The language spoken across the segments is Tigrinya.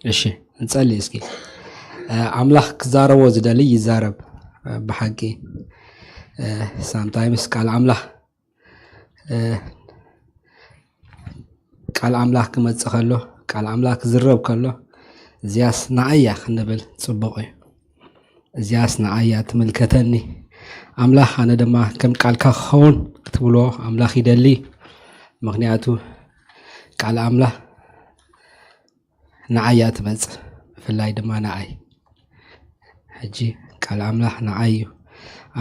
እሺ፣ ንጸሊ እስኪ። ኣምላኽ ክዛረቦ ዝደሊ ይዛረብ። ብሓቂ ሳምታይምስ ቃል ኣምላኽ ቃል ኣምላኽ ክመጽእ ከሎ፣ ቃል ኣምላኽ ክዝረብ ከሎ፣ እዚያስ ንዓያ ክንብል ጽቡቕ እዩ። እዚያስ ንዓያ ትምልከተኒ ኣምላኽ፣ ኣነ ድማ ከም ቃልካ ክኸውን ክትብሎ ኣምላኽ ይደሊ። ምክንያቱ ቃል ኣምላኽ ንዓያ ትመጽእ፣ ብፍላይ ድማ ንዓይ። ሕጂ ቃል ኣምላኽ ንዓይ እዩ።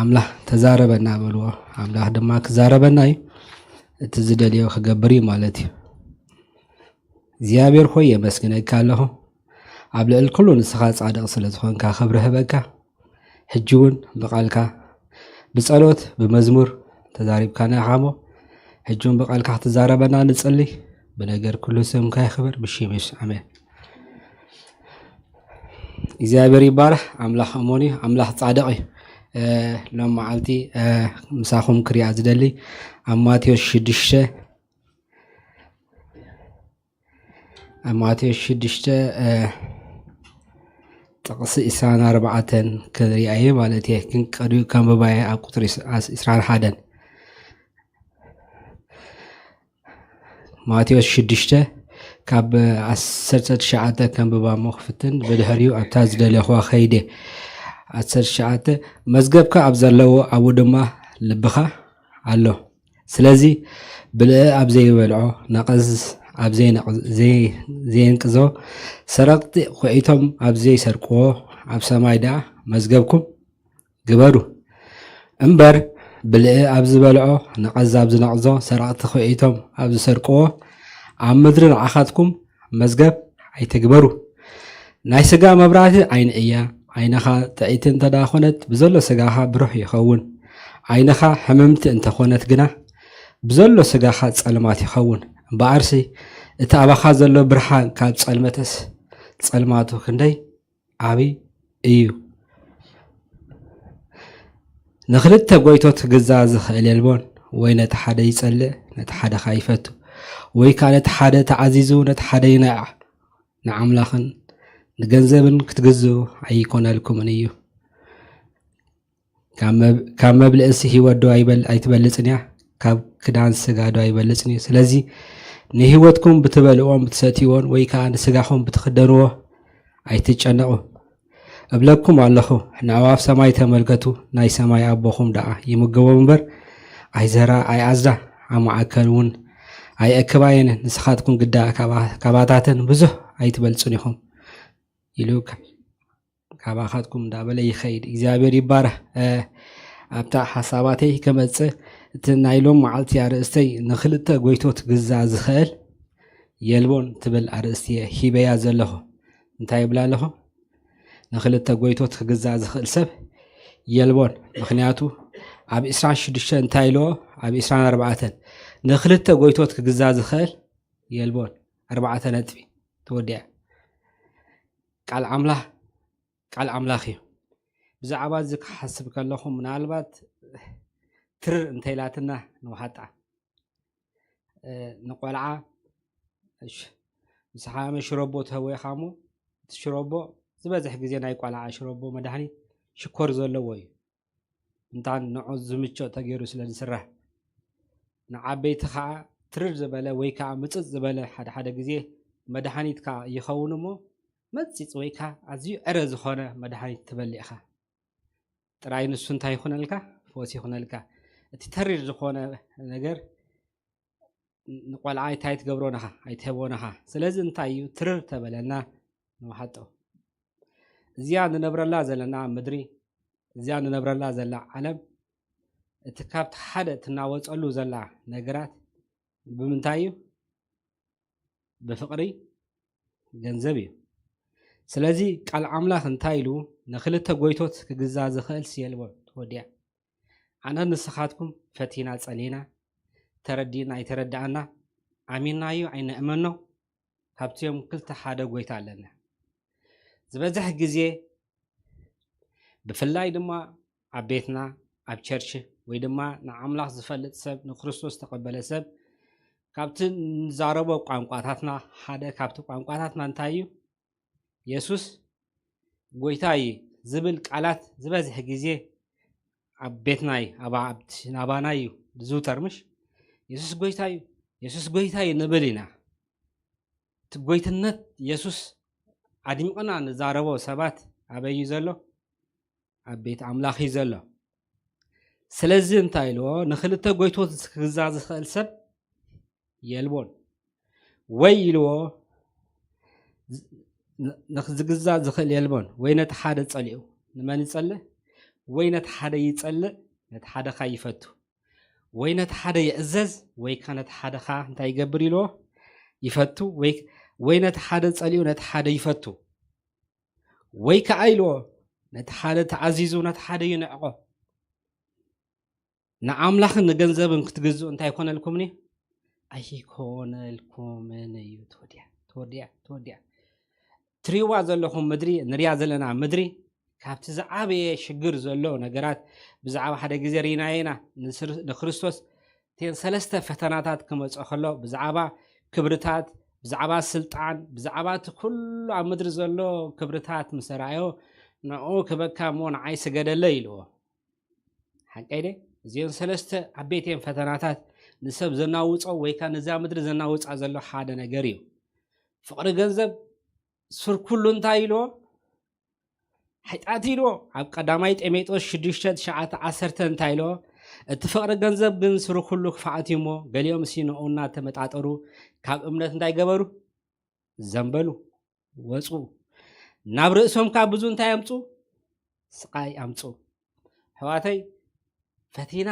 ኣምላኽ ተዛረበና በልዎ። ኣምላኽ ድማ ክዛረበና እዩ። እቲ ዝደልዮ ክገብር እዩ ማለት እዩ። እግዚኣብሔር ሆይ የመስግነካ ኣለኹ። ኣብ ልዕሊ ኩሉ ንስኻ ጻድቕ ስለ ዝኾንካ ክብሪ ህበካ። ሕጂ እውን ብቃልካ ብጸሎት ብመዝሙር ተዛሪብካና ኢኻ እሞ ሕጂ እውን ብቃልካ ክትዛረበና ንጽሊ። ብነገር ኩሉ ስምካ ይኽበር ብሽምሽ ኣሜን። እግዚኣብሔር ይባረኽ። ኣምላኽ እሞን እዩ። ኣምላኽ ጻድቕ እዩ። ሎም መዓልቲ ምሳኹም ክሪኣ ዝደሊ ኣብ ማቴዎስ ሽዱሽተ ኣብ ማቴዎስ ሽዱሽተ ጥቕሲ ዕስራን ኣርባዕተን ክሪኣ እየ ማለት እየ። ግን ቀዲኡ ከንብባ እየ ኣብ ቁፅሪ ዕስራን ሓደን። ማቴዎስ ሽዱሽተ ካብ ዓሰርተ ትሽዓተ ከንብባ እሞ ክፍትን፣ ብድሕሪኡ ኣብታ ዝደለኹዋ ከይደ። ዓሰርተ ትሽዓተ መዝገብካ ኣብ ዘለዎ ኣብኡ ድማ ልብኻ ኣሎ። ስለዚ ብልዒ ኣብ ዘይበልዖ፣ ነቐዝ ኣብ ዘይንቅዞ፣ ሰረቕቲ ኹዒቶም ኣብ ዘይሰርቅዎ ኣብ ሰማይ ደኣ መዝገብኩም ግበሩ። እምበር ብልዒ ኣብ ዝበልዖ፣ ነቐዝ ኣብ ዝነቕዞ፣ ሰረቕቲ ኹዒቶም ኣብ ዝሰርቅዎ ኣብ ምድሪ ንዓኻትኩም መዝገብ ኣይትግበሩ። ናይ ስጋ መብራህቲ ዓይኒ እያ። ዓይንኻ ጥዕይቲ እንተ ደኣ ኾነት ብዘሎ ስጋኻ ብሩህ ይኸውን። ዓይንኻ ሕምምቲ እንተ ኾነት ግና ብዘሎ ስጋኻ ጸልማት ይኸውን። እምበኣርሲ እቲ ኣባኻ ዘሎ ብርሃን ካብ ጸልመተስ ጸልማቱ ክንደይ ዓቢ እዩ። ንኽልተ ጎይቶት ክግዛእ ዝኽእል የልቦን፣ ወይ ነቲ ሓደ ይጸልእ ነቲ ሓደ ኸኣ ይፈቱ፣ ወይ ከኣ ነቲ ሓደ ተዓዚዙ ነቲ ሓደ ይንዕቕ። ንኣምላኽን ንገንዘብን ክትግዝኡ ኣይኮነልኩምን እዩ። ካብ መብ- ካብ መብልእሲ ህይወት ዶ ኣይበል- ኣይትበልጽን እያ? ካብ ክዳን ስጋ ዶ ኣይበልጽን እዩ? ስለዚ ንህይወትኩም ብትበልዕዎን ብትሰትይዎን ወይ ከኣ ንስጋኹም ብትኽደንዎ ኣይትጨነቑ። እብለኩም ኣለኹ፣ ንኣዕዋፍ ሰማይ ተመልከቱ፣ ናይ ሰማይ ኣቦኹም ደኣ ይምገቦም እምበር ኣይዘራ ኣይኣዝዳ፣ ኣብ መዓከን እውን ኣይእክባየን። ንስኻትኩም ግዳ ካባ- ካባታተን ብዙሕ ኣይትበልጹን ኢኹም ኢሉ ካባኻትኩም እንዳበለ ይኸይድ። እግዚኣብሔር ይባረኽ። ኣብታ ሓሳባተይ ከመጽእ፣ እቲ ናይ ሎም መዓልቲ ኣርእስተይ ንኽልተ ጎይቶት ክግዛእ ዝኽእል የልቦን ትብል ኣርእስቲ እየ ሂበያ ዘለኹ። እንታይ ይብላ ኣለኹ? ንኽልተ ጎይቶት ክግዛእ ዝኽእል ሰብ የልቦን። ምኽንያቱ ኣብ ዕስራን ሽዱሽተ እንታይ ኢልዎ? ኣብ ዕስራን ኣርባዕተን ንኽልተ ጎይቶት ክግዛእ ዝኽእል የልቦን። ኣርባዕተ ነጥቢ ተወዲኣ። ቃል ኣምላኽ ቃል ኣምላኽ እዩ። ብዛዕባ እዚ ክሓስብ ከለኹ ምናልባት ትርር እንተይላትና ንውሓጣ ንቆልዓ ምስ ሓመ ሽረቦ ትህቦ ኢኻ እሞ እቲ ሽረቦ ዝበዝሕ ግዜ ናይ ቆልዓ ሽረቦ መድሃኒት ሽኮር ዘለዎ እዩ። እንታን ንዑ ዝምቾ ተገይሩ ስለ ዝስራሕ ንዓበይቲ ከዓ ትርር ዝበለ ወይ ከዓ ምፅፅ ዝበለ ሓደ ሓደ ግዜ መድሃኒት ከዓ ይኸውን እሞ መፂፅ ወይ ከዓ ኣዝዩ ዕረ ዝኾነ መድሃኒት ትበልዕ ኢኻ። ጥራይ ንሱ እንታይ ይኹነልካ? ፈውሲ ይኹነልካ። እቲ ተሪር ዝኾነ ነገር ንቆልዓ እንታይ ትገብሮ ነኻ? ኣይትህቦ ነኻ። ስለዚ እንታይ እዩ ትርር ተበለና ንውሓጦ። እዚኣ ንነብረላ ዘለና ምድሪ፣ እዚኣ ንነብረላ ዘላ ዓለም፣ እቲ ካብቲ ሓደ ትናወፀሉ ዘላ ነገራት ብምንታይ እዩ? ብፍቕሪ ገንዘብ እዩ። ስለዚ ቃል ኣምላኽ እንታይ ኢሉ? ንክልተ ጎይቶት ክግዛ ዝኽእል ስየልቦን ተወዲያ። ኣነ ንስኻትኩም ፈቲና ጸሊና ተረዲእና ኣይተረዳእና ኣሚናዩ ኣይነእመኖ ካብቲዮም ክልተ ሓደ ጎይታ ኣለና። ዝበዝሕ ግዜ ብፍላይ ድማ ኣብ ቤትና ኣብ ቸርች ወይ ድማ ንኣምላኽ ዝፈልጥ ሰብ ንክርስቶስ ዝተቐበለ ሰብ ካብቲ ንዛረቦ ቋንቋታትና ሓደ ካብቲ ቋንቋታትና እንታይ እዩ? የሱስ ጎይታይ ዝብል ቃላት ዝበዝሕ ግዜ ኣብ ቤትናይ ኣብ ናባናይ እዩ ዝዝውተር። ምሽ የሱስ ጎይታይ እዩ፣ የሱስ ጎይታይ እዩ ንብል ኢና። እቲ ጎይትነት የሱስ ኣድሚቕና ንዛረቦ ሰባት ኣበይ እዩ ዘሎ? ኣብ ቤት ኣምላኽ እዩ ዘሎ። ስለዚ እንታይ ኢልዎ? ንክልተ ጎይቶት ክግዛ ዝኽእል ሰብ የልቦን። ወይ ኢልዎ፣ ንክዝግዛ ዝኽእል የልቦን። ወይ ነቲ ሓደ ጸሊኡ ንመን ይጸልእ? ወይ ነቲ ሓደ ይጸልእ፣ ነቲ ሓደኻ ይፈቱ። ወይ ነቲ ሓደ ይእዘዝ፣ ወይ ከ ነቲ ሓደኻ እንታይ ይገብር ኢልዎ? ይፈቱ። ወይ ነቲ ሓደ ጸሊኡ ነቲ ሓደ ይፈቱ። ወይ ከኣ ኢልዎ፣ ነቲ ሓደ ተኣዚዙ ነቲ ሓደ ይንዕቆ። ንኣምላኽን ንገንዘብን ክትግዝኡ እንታይ ይኮነልኩምኒ? ኣይኮነልኩምን እዩ። ተወዲያ ተወዲያ ተወዲያ። ትሪዋ ዘለኹም ምድሪ፣ ንሪያ ዘለና ምድሪ ካብቲ ዝዓበየ ሽግር ዘሎ ነገራት ብዛዕባ ሓደ ግዜ ርኢናዮ ኢና። ንክርስቶስ እተን ሰለስተ ፈተናታት ክመፅኦ ከሎ ብዛዕባ ክብርታት፣ ብዛዕባ ስልጣን፣ ብዛዕባ እቲ ኩሉ ኣብ ምድሪ ዘሎ ክብርታት ምስ ረኣዮ ንኡ ክበካ እሞ ንዓይ ስገደለ ኢልዎ። ሓቀይ ደ እዚኦን ሰለስተ ዓበይቲን ፈተናታት ንሰብ ዘናውጾ ወይ ከዓ ነዛ ምድሪ ዘናውፃ ዘሎ ሓደ ነገር እዩ። ፍቕሪ ገንዘብ ሱር ኩሉ እንታይ ኢልዎ? ሓጢኣት ኢልዎ። ኣብ ቀዳማይ ጢሞቴዎስ ሽዱሽተ ትሽዓተ ዓሰርተ እንታይ ኢልዎ? እቲ ፍቕሪ ገንዘብ ግን ሱር ኩሉ ክፍኣት እዩ እሞ ገሊኦም ሲ ንኡ እናተመጣጠሩ ካብ እምነት እንታይ ገበሩ? ዘንበሉ፣ ወፁ። ናብ ርእሶም ካብ ብዙ እንታይ ኣምፁ? ስቃይ ኣምፁ። ኣሕዋተይ፣ ፈቲና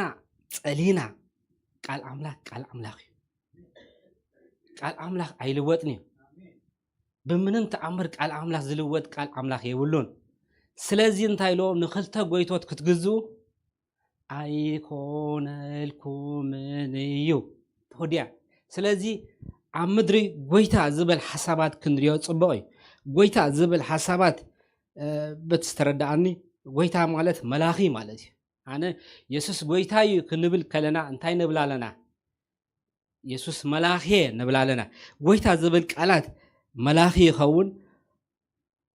ጸሊና፣ ቃል ኣምላኽ ቃል ኣምላኽ እዩ። ቃል ኣምላኽ ኣይልወጥን እዩ። ብምንም ተኣምር ቃል ኣምላኽ ዝልወጥ ቃል ኣምላኽ የብሉን። ስለዚ እንታይ ኢልዎም? ንክልተ ጎይቶት ክትግዝኡ ኣይኮነልኩምን እዩ። ተወዲያ። ስለዚ ኣብ ምድሪ ጎይታ ዝብል ሓሳባት ክንሪኦ ጽቡቕ እዩ። ጎይታ ዝብል ሓሳባት፣ እ፣ በቲ ዝተረዳኣኒ፣ ጎይታ ማለት መላኺ ማለት እዩ። ኣነ የሱስ ጎይታ እዩ ክንብል ከለና እንታይ ንብል ኣለና? የሱስ መላኺ ንብል ኣለና። ጎይታ ዝብል ቃላት መላኺ ይኸውን።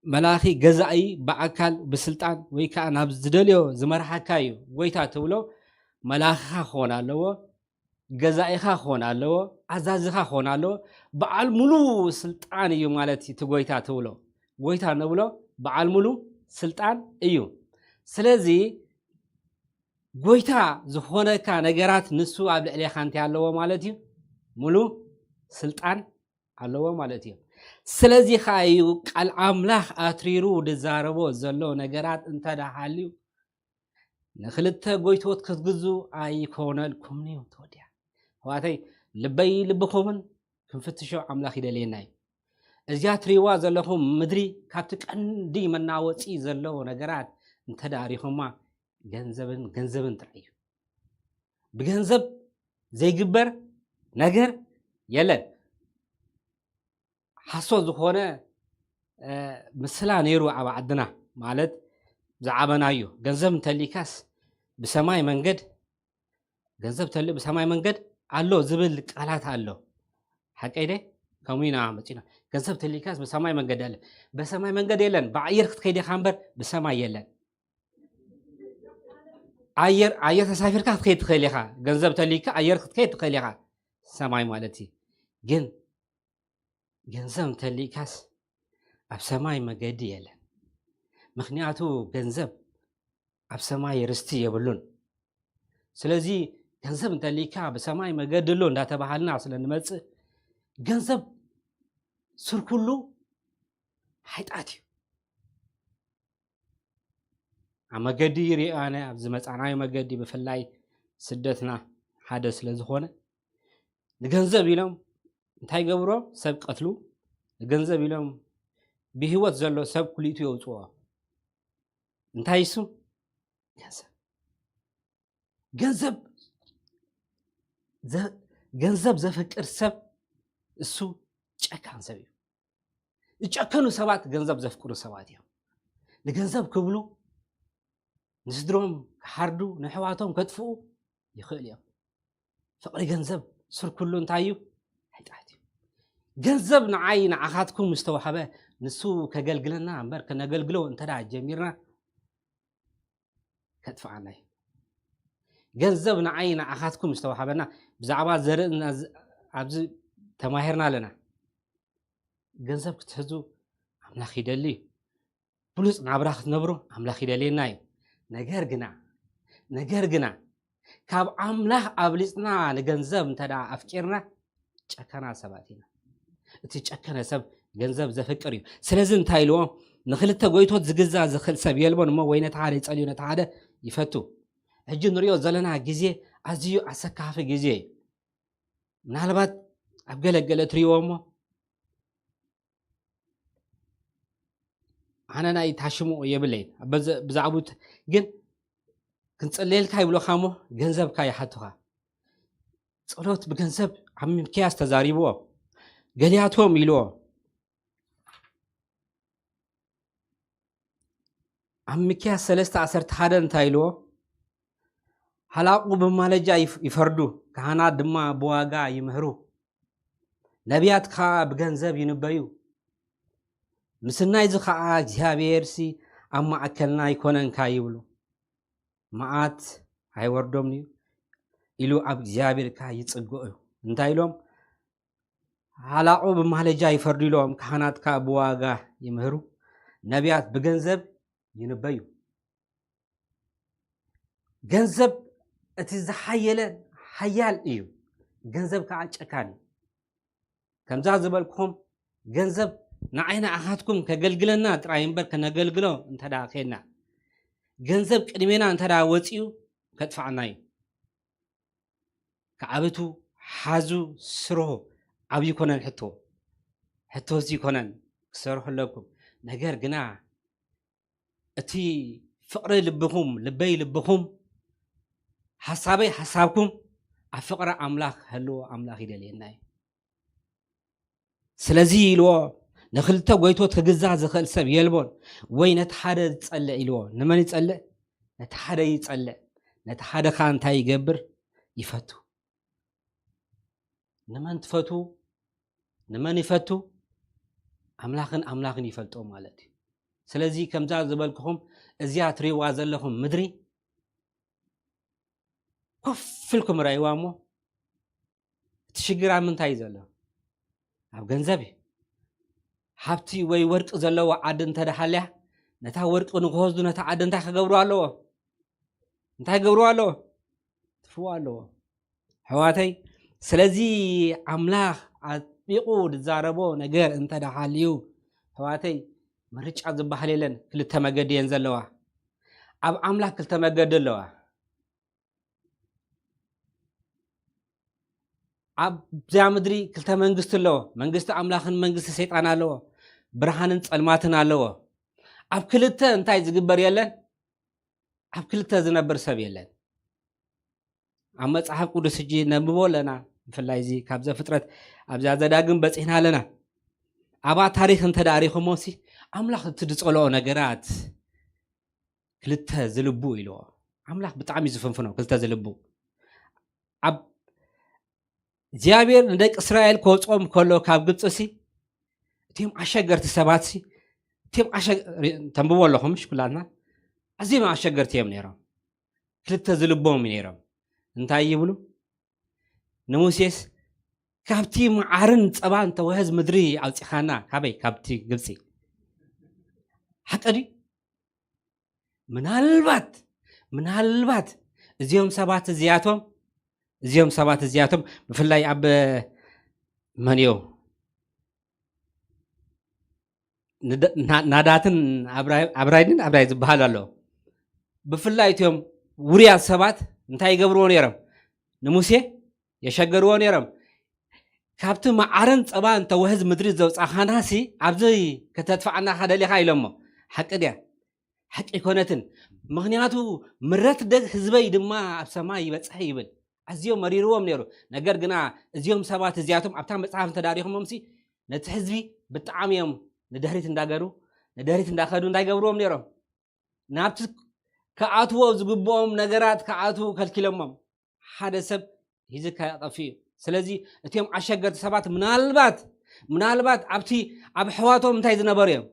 መላኺ ገዛኢ ብኣካል ብስልጣን ወይ ከዓ ናብ ዝደልዮ ዝመርሓካ እዩ። ጎይታ ትብሎ መላኺኻ ክኾን ኣለዎ፣ ገዛኢኻ ክኾን ኣለዎ፣ ኣዛዝኻ ክኾን ኣለዎ። በዓል ሙሉ ስልጣን እዩ ማለት እዩ እቲ ጎይታ ትብሎ። ጎይታ ንብሎ በዓል ሙሉ ስልጣን እዩ። ስለዚ ጎይታ ዝኾነካ ነገራት ንሱ ኣብ ልዕሌኻ እንታይ ኣለዎ ማለት እዩ? ሙሉ ስልጣን ኣለዎ ማለት እዩ። ስለዚ ኸዓ እዩ ቃል ኣምላኽ ኣትሪሩ ዝዛረቦ ዘሎ ነገራት እንተ ደኣ ሃልዩ ንክልተ ጎይቶት ክትግዙ ኣይኮነልኩምን እዩ። ተወዲያ ኣሕዋተይ፣ ልበይ ልብኹምን ክንፍትሾ ኣምላኽ ይደልየና እዩ። እዚኣ ትሪእዋ ዘለኹም ምድሪ ካብቲ ቀንዲ መናወፂ ዘለዎ ነገራት እንተ ደኣ ሪኹማ ገንዘብን ገንዘብን ጥራይ እዩ። ብገንዘብ ዘይግበር ነገር የለን። ሓሶት ዝኾነ፣ እ፣ ምስላ ነይሩ ኣብ ዓድና፣ ማለት ዝዓበናዮ። ገንዘብ እንተሊካስ ብሰማይ መንገድ፣ ገንዘብ ተልእ ብሰማይ መንገድ ኣሎ ዝብል ቃላት ኣሎ። ሓቀይ ደ? ከምኡ ኢና መፂና። ገንዘብ ተሊካስ ብሰማይ መንገድ ኣለ። በሰማይ መንገድ የለን። ብኣየር ክትከይድ ኢኻ እምበር ብሰማይ የለን። ኣየር፣ ኣየር ተሳፊርካ ክትከይድ ትኽእል ኢኻ። ገንዘብ ተሊካ ኣየር ክትከይድ ትኽእል ኢኻ። ሰማይ ማለት እዩ። ግን ገንዘብ እንተሊእካስ ኣብ ሰማይ መገዲ የለን። ምኽንያቱ ገንዘብ ኣብ ሰማይ ርስቲ የብሉን። ስለዚ ገንዘብ እንተሊእካ ብሰማይ መገዲ ኣሎ እንዳተባሃልና ስለ ንመጽእ፣ ገንዘብ ስር ኩሉ ሓጢኣት እዩ። ኣብ መገዲ ሪኦ ኣነ፣ ኣብ ዝመጻናዮ መገዲ፣ ብፍላይ ስደትና ሓደ ስለ ዝኾነ፣ ንገንዘብ ኢሎም እንታይ ገብሮ? ሰብ ቀትሉ። ንገንዘብ ኢሎም ብህይወት ዘሎ ሰብ ኩሊቱ የውጽኦ። እንታይ እሱ? ገንዘብ። ገንዘብ ዘ-፣ ገንዘብ ዘፍቅር ሰብ እሱ ጨካን ሰብ እዩ። ዝጨከኑ ሰባት ገንዘብ ዘፍቅሩ ሰባት እዮም። ንገንዘብ ክብሉ ንስድሮም ክሓርዱ፣ ንሕዋቶም ከጥፍኡ ይኽእሉ እዮም። ፍቕሪ ገንዘብ ስር ኩሉ እንታይ እዩ? ሓጢኣት እዩ። ገንዘብ ንዓይ ንዓኻትኩም ዝተዋህበ ንሱ ከገልግለና እምበር ከነገልግሎ እንተ ደኣ ጀሚርና ከጥፍኣና እዩ። ገንዘብ ንዓይ ንዓኻትኩም ዝተዋህበና ብዛዕባ ዘርእና ዝ- ኣብዚ ተማሂርና ኣለና። ገንዘብ ክትሕዙ ኣምላኽ ይደሊ እዩ። ብሉጽ ናብራ ክትነብሩ ኣምላኽ ይደልየና እዩ። ነገር ግና ነገር ግና ካብ ኣምላኽ ኣብሊጽና ንገንዘብ እንተ ደኣ ኣፍቂርና ጨካና ሰባት ኢና። እቲ ጨከነ ሰብ ገንዘብ ዘፍቅር እዩ። ስለዚ እንታይ ኢልዎ? ንክልተ ጎይቶት ዝግዛእ ዝኽእል ሰብ የልቦን እሞ ወይ ነቲ ሓደ ይጸልዩ ነቲ ሓደ ይፈቱ። ሕጂ ንሪኦ ዘለና ግዜ ኣዝዩ ኣሰካፊ ግዜ እዩ። ምናልባት ኣብ ገለገለ ትሪእዎ እሞ ኣነ ናይ ታሽሙ የብለይን። ብዛዕቡት ግን ክንጸለየልካ ይብሎኻ እሞ ገንዘብካ ይሓቱኻ። ጸሎት ብገንዘብ ኣብ ሚክያስ ተዛሪብዎ። ገሊያቶም ኢልዎ ኣብ ሚክያስ ሰለስተ ዓሰርተ ሓደ እንታይ ኢልዎ? ሃላቑ ብማለጃ ይፍ- ይፈርዱ፣ ካህናት ድማ ብዋጋ ይምህሩ፣ ነቢያት ከዓ ብገንዘብ ይንበዩ። ምስናይ እዚ ከዓ እግዚኣብሔር ሲ ኣብ ማእከልና ይኮነንካ ይብሉ። መዓት ኣይወርዶምን እዩ ኢሉ ኣብ እግዚኣብሔር ከዓ ይጽግዑ። እንታይ ኢሎም? ሃላቑ ብማለጃ ይፈርዱ ኢሎም፣ ካህናት ከዓ ብዋጋ ይምህሩ፣ ነቢያት ብገንዘብ ይንበዩ። ገንዘብ እቲ ዝሓየለ ሓያል እዩ። ገንዘብ ከዓ ጨካን እዩ። ከምዛ ዝበልኩኹም ገንዘብ ንዓይ ንኣኻትኩም ከገልግለና ጥራይ እምበር ከነገልግሎ እንተ ደኣ ኬድና፣ ገንዘብ ቅድሜና እንተ ደኣ ወፂኡ ከጥፍኣና እዩ። ክዓብቱ ሓዙ ስርሑ ኣብ ይኮነን ሕቶ ሕቶ እዚ ይኮነን ክሰርሑ ኣለኩም። ነገር ግና እቲ ፍቕሪ ልብኹም ልበይ ልብኹም ሓሳበይ ሓሳብኩም ኣብ ፍቕሪ ኣምላኽ ክህልዎ ኣምላኽ ይደልየና እዩ። ስለዚ ኢልዎ ንክልተ ጎይቶት ክግዛእ ዝኽእል ሰብ የልቦን። ወይ ነቲ ሓደ ዝጸልእ ኢልዎ። ንመን ይጸልእ? ነቲ ሓደ ይጸልእ። ነቲ ሓደ ኸኣ እንታይ ይገብር? ይፈቱ። ንመን ትፈቱ? ንመን ይፈቱ? ኣምላኽን ኣምላኽን ይፈልጦ ማለት እዩ። ስለዚ ከምዛ ዝበልኩኹም እዚኣ ትሪእዋ ዘለኹም ምድሪ ኮፍ ኢልኩም ርኣይዋ እሞ እቲ ሽግር ኣብ ምንታይ እዩ ዘሎ? ኣብ ገንዘብ እዩ። ሃብቲ ወይ ወርቂ ዘለዎ ዓዲ እንተ ደኣ ሃልያ ነታ ወርቂ ንክወስዱ ነታ ዓዲ እንታይ ክገብሩ ኣለዎ? እንታይ ክገብሩ ኣለዎ? ትፍዎ ኣለዎ። ኣሕዋተይ ስለዚ ኣምላኽ ኣጥቢቑ ዝዛረቦ ነገር እንተ ደኣ ሃልዩ ኣሕዋተይ ምርጫ ዝበሃል የለን። ክልተ መገዲ እየን ዘለዋ። ኣብ ኣምላኽ ክልተ መገዲ ኣለዋ። ኣብዚኣ ምድሪ ክልተ መንግስቲ ኣለዎ። መንግስቲ ኣምላኽን መንግስቲ ሰይጣን ኣለዎ። ብርሃንን ጸልማትን ኣለዎ። ኣብ ክልተ እንታይ ዝግበር የለን? ኣብ ክልተ ዝነብር ሰብ የለን። ኣብ መጽሓፍ ቅዱስ ሕጂ ነንብቦ ኣለና። ብፍላይ እዚ ካብ ዘፍጥረት ኣብዛ ዘዳግም በጺሕና ኣለና። ኣብኣ ታሪኽ እንተ ደኣ ሪኹሞ ሲ ኣምላኽ እቲ ዝጸልኦ ነገራት ክልተ ዝልቡ ኢልዎ። ኣምላኽ ብጣዕሚ እዩ ዝፍንፍኖ ክልተ ዝልቡ። ኣብ እግዚኣብሔር ንደቂ እስራኤል ክወፅኦም ከሎ ካብ ግብፂ ሲ እቲም ኣሸገርቲ ሰባት ሲ እቲም ኣሸ- ሪ- ተንብቦ ኣለኹም ሽኩላትና ኣዝዮም ኣሸገርቲ እዮም ነይሮም። ክልተ ዝልቦም ነይሮም። እንታይ ይብሉ? ንሙሴስ ካብቲ መዓርን ጸባን ተወህዝ ምድሪ ኣውጺኻና። ካበይ? ካብቲ ግብጺ። ሓቂ ድዩ? ምናልባት ምናልባት እዚኦም ሰባት እዚኣቶም እዚኦም ሰባት እዚኣቶም ብፍላይ ኣብ መን እዩ ንደ- ና- ናዳትን ኣብራይ- ኣብራይድን ኣብራይ ዝበሃል ኣሎ። ብፍላይ እቲኦም ውሩያት ሰባት እንታይ ይገብርዎ ነይሮም? ንሙሴ የሸገርዎ ነይሮም። ካብቲ መዓርን ጸባን ተወህዝ ምድሪ ዘውጻኻናሲ ኣብዚ ከተጥፍኣና ኻ ደሊኻ ኢሎሞ። ሓቂ ድያ? ሓቂ ኣይኮነትን። ምኽንያቱ ምረት ደግ ህዝበይ ድማ ኣብ ሰማይ ይበጽሐ ይብል። ኣዝዮም መሪርዎም ነይሩ። ነገር ግና እዚኦም ሰባት እዚኣቶም ኣብታ መጽሓፍ እንተዳሪኹሞምሲ ነቲ ህዝቢ ብጣዕሚ እዮም ንድሕሪት እንዳገሩ ንድሕሪት እንዳኸዱ እንታይ ገብርዎም ነይሮም? ናብቲ ክኣትዎ ዝግብኦም ነገራት ክኣትዉ ከልኪሎሞም። ሓደ ሰብ ሂዚ ከጠፊ እዩ። ስለዚ እቲኦም ኣሸገርቲ ሰባት ምናልባት ምናልባት ኣብቲ ኣብ ኣሕዋቶም እንታይ ዝነበሩ እዮም?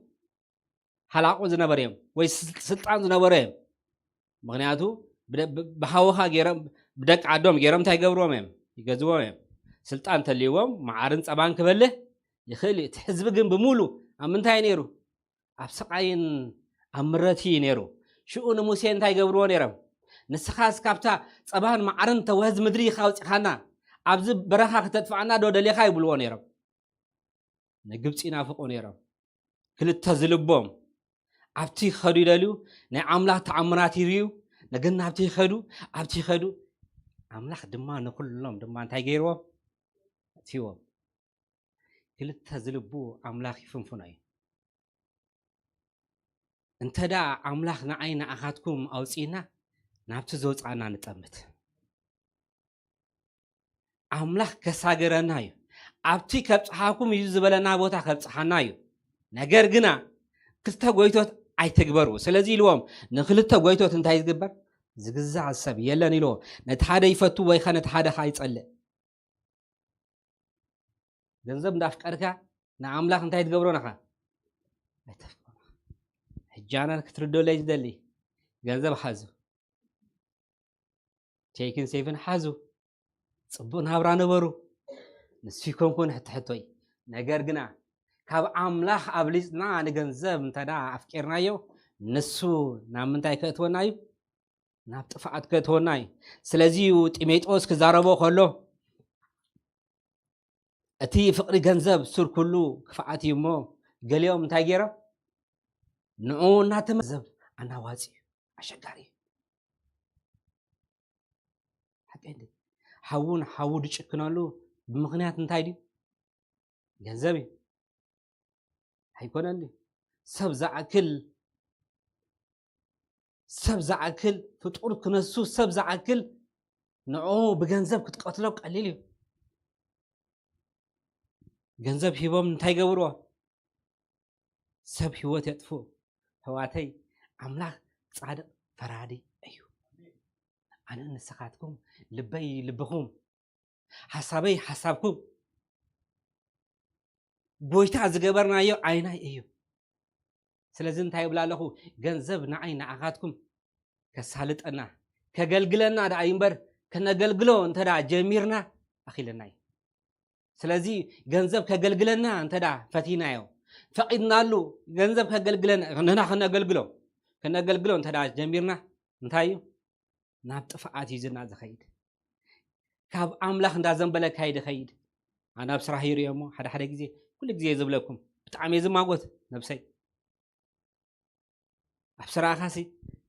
ሓላቑ ዝነበሩ እዮም ወይ ስል- ስልጣን ዝነበሩ እዮም። ምክንያቱ ብደ- ብ- ብሓውኻ ገይሮም፣ ብደቂ ዓዶም ገይሮም እንታይ ይገብርዎም እዮም? ይገዝዎም እዮም። ስልጣን እንተልይዎም መዓርን ፀባን ክበልህ ይኽእል እዩ። እቲ ህዝቢ ግን ብምሉ ኣብ ምንታይ ነይሩ? ኣብ ስቓይን ኣብ ምረት እዩ ነይሩ። ሽኡ ንሙሴ እንታይ ይገብርዎ ነይሮም? ንስኻስ ካብታ ፀባን መዓርን ተወህዝ ምድሪ ኢኻ ኣውፂኻና፣ ኣብዚ በረኻ ክተጥፍኣና ዶ ደሊኻ ይብልዎ ነይሮም። ንግብፂ ይናፍቁ ነይሮም። ክልተ ዝልቦም ኣብቲ ይኸዱ ይደልዩ፣ ናይ ኣምላኽ ተኣምራት ይርዩ። ነገር ናብቲ ይኸዱ፣ ኣብቲ ይኸዱ። ኣምላኽ ድማ ንኩሎም ድማ እንታይ ገይርዎም? ኣእትይዎም። ክልተ ዝልቡ ኣምላኽ ይፍንፍኖ እዩ። እንተ ደኣ ኣምላኽ ንዓይ ንኣኻትኩም ኣውፅእና፣ ናብቲ ዘውፅኣና ንጠምት። ኣምላኽ ከሳገረና እዩ። ኣብቲ ከብፅሓኩም እዩ ዝበለና ቦታ ከብፅሓና እዩ። ነገር ግና ክልተ ጎይቶት ኣይትግበሩ። ስለዚ ኢልዎም፣ ንክልተ ጎይቶት እንታይ ዝግበር? ዝግዛእ ሰብ የለን ኢልዎ። ነቲ ሓደ ይፈቱ ወይ ኸ ነቲ ሓደ ኸ ይጸልእ? ገንዘብ እንዳፍቀርካ ንኣምላኽ እንታይ ትገብሮ ነኻ? ኣይተፍቅሮ። ሕጂ ኣነ ክትርደለይ ዝደሊ፣ ገንዘብ ሓዙ፣ ቴክን ሴፍን ሓዙ፣ ጽቡቕ ናብራ ነበሩ። ንሱ ይኮንኩን ሕቶ ሕቶይ። ነገር ግና ካብ ኣምላኽ ኣብሊጽና ንገንዘብ እንተዳ ኣፍቂርናዮ፣ ንሱ ናብ ምንታይ ከእትወና እዩ? ናብ ጥፍኣት ከእትወና እዩ። ስለዚ እዩ ጢሞቴዎስ ክዛረቦ ከሎ፣ እቲ ፍቕሪ ገንዘብ ሱር ኩሉ ክፍኣት እዩ እሞ፣ ገሊኦም እንታይ ገይሮም? ንኡ እናተመዘብ ኣናዋጺ እዩ። ኣሸጋሪ እዩ። ሓቀይ እንዴ? ሓውን ሓው ድጭክነሉ ብምኽንያት እንታይ ድዩ? ገንዘብ እዩ። ኣይኮነን ድዩ? ሰብ ዝኣክል፣ ሰብ ዝኣክል ፍጡር ክነሱ፣ ሰብ ዝኣክል ንኡ ብገንዘብ ክትቀትሎ ቀሊል እዩ። ገንዘብ ሂቦም እንታይ ገብርዎ? ሰብ ህይወት የጥፍኡ። ኣሕዋተይ፣ ኣምላኽ ጻድቕ ፈራዲ እዩ። ኣነ ንስኻትኩም፣ ልበይ ልብኹም፣ ሓሳበይ ሓሳብኩም፣ ጎይታ ዝገበርናዮ ኣይናይ እዩ። ስለዚ እንታይ ይብላ ኣለኹ? ገንዘብ ንዓይ ንዓኻትኩም ከሳልጠና፣ ከገልግለና ደኣ እዩ እምበር፣ ከነገልግሎ እንተ ደኣ ጀሚርና ኣኺለና እዩ። ስለዚ ገንዘብ ከገልግለና እንተ ደኣ ፈቲናዮ፣ ፈቒድናሉ፣ ገንዘብ ከገልግለና፣ ንሕና ከነገልግሎ፣ ከነገልግሎ እንተ ደኣ ጀሚርና፣ እንታይ እዩ? ናብ ጥፍኣት እዩ ዝና ዝኸይድ። ካብ ኣምላኽ እንዳዘንበለካ እዩ ዝኸይድ። ኣነ ኣብ ስራሕ ይርእዮ እሞ፣ ሓደ ሓደ ግዜ፣ ኩሉ ግዜ ዝብለኩም፣ ብጣዕሚ እየ ዝማጎት ነብሰይ። ኣብ ስራኻሲ፣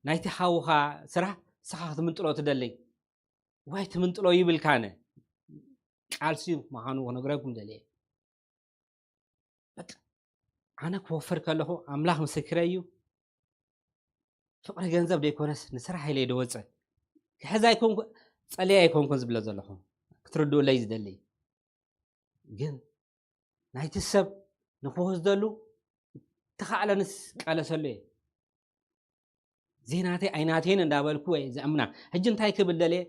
ናይቲ ሓውኻ ስራሕ፣ ንስኻ ክትምንጥሎ ትደሊ። ዋይ ትምንጥሎ ይብልካ ኣነ። ቃልሲ ምዃኑ ክነግረኩም ደልየ። በቃ፣ ኣነ ክወፍር ከለኹ፣ ኣምላኽ ምስክረይ እዩ። ፍቕሪ ገንዘብ ዘይኮነስ፣ ንስራሕ ኢለ እየ ዝወፅእ። ክሕዝ ኣይኮንኩ-፣ ጸልየ ኣይኮንኩን ዝብሎ ዘለኹ። ክትርድኡለይ ዝደሊ። ግን ናይቲ ሰብ ንክወስደሉ ተኻእለንስ ቃለሰሉ እየ። ዘይናተይ ኣይናተይን እንዳበልኩ እየ ዘእምና። ሕጂ እንታይ ክብል ደልየ?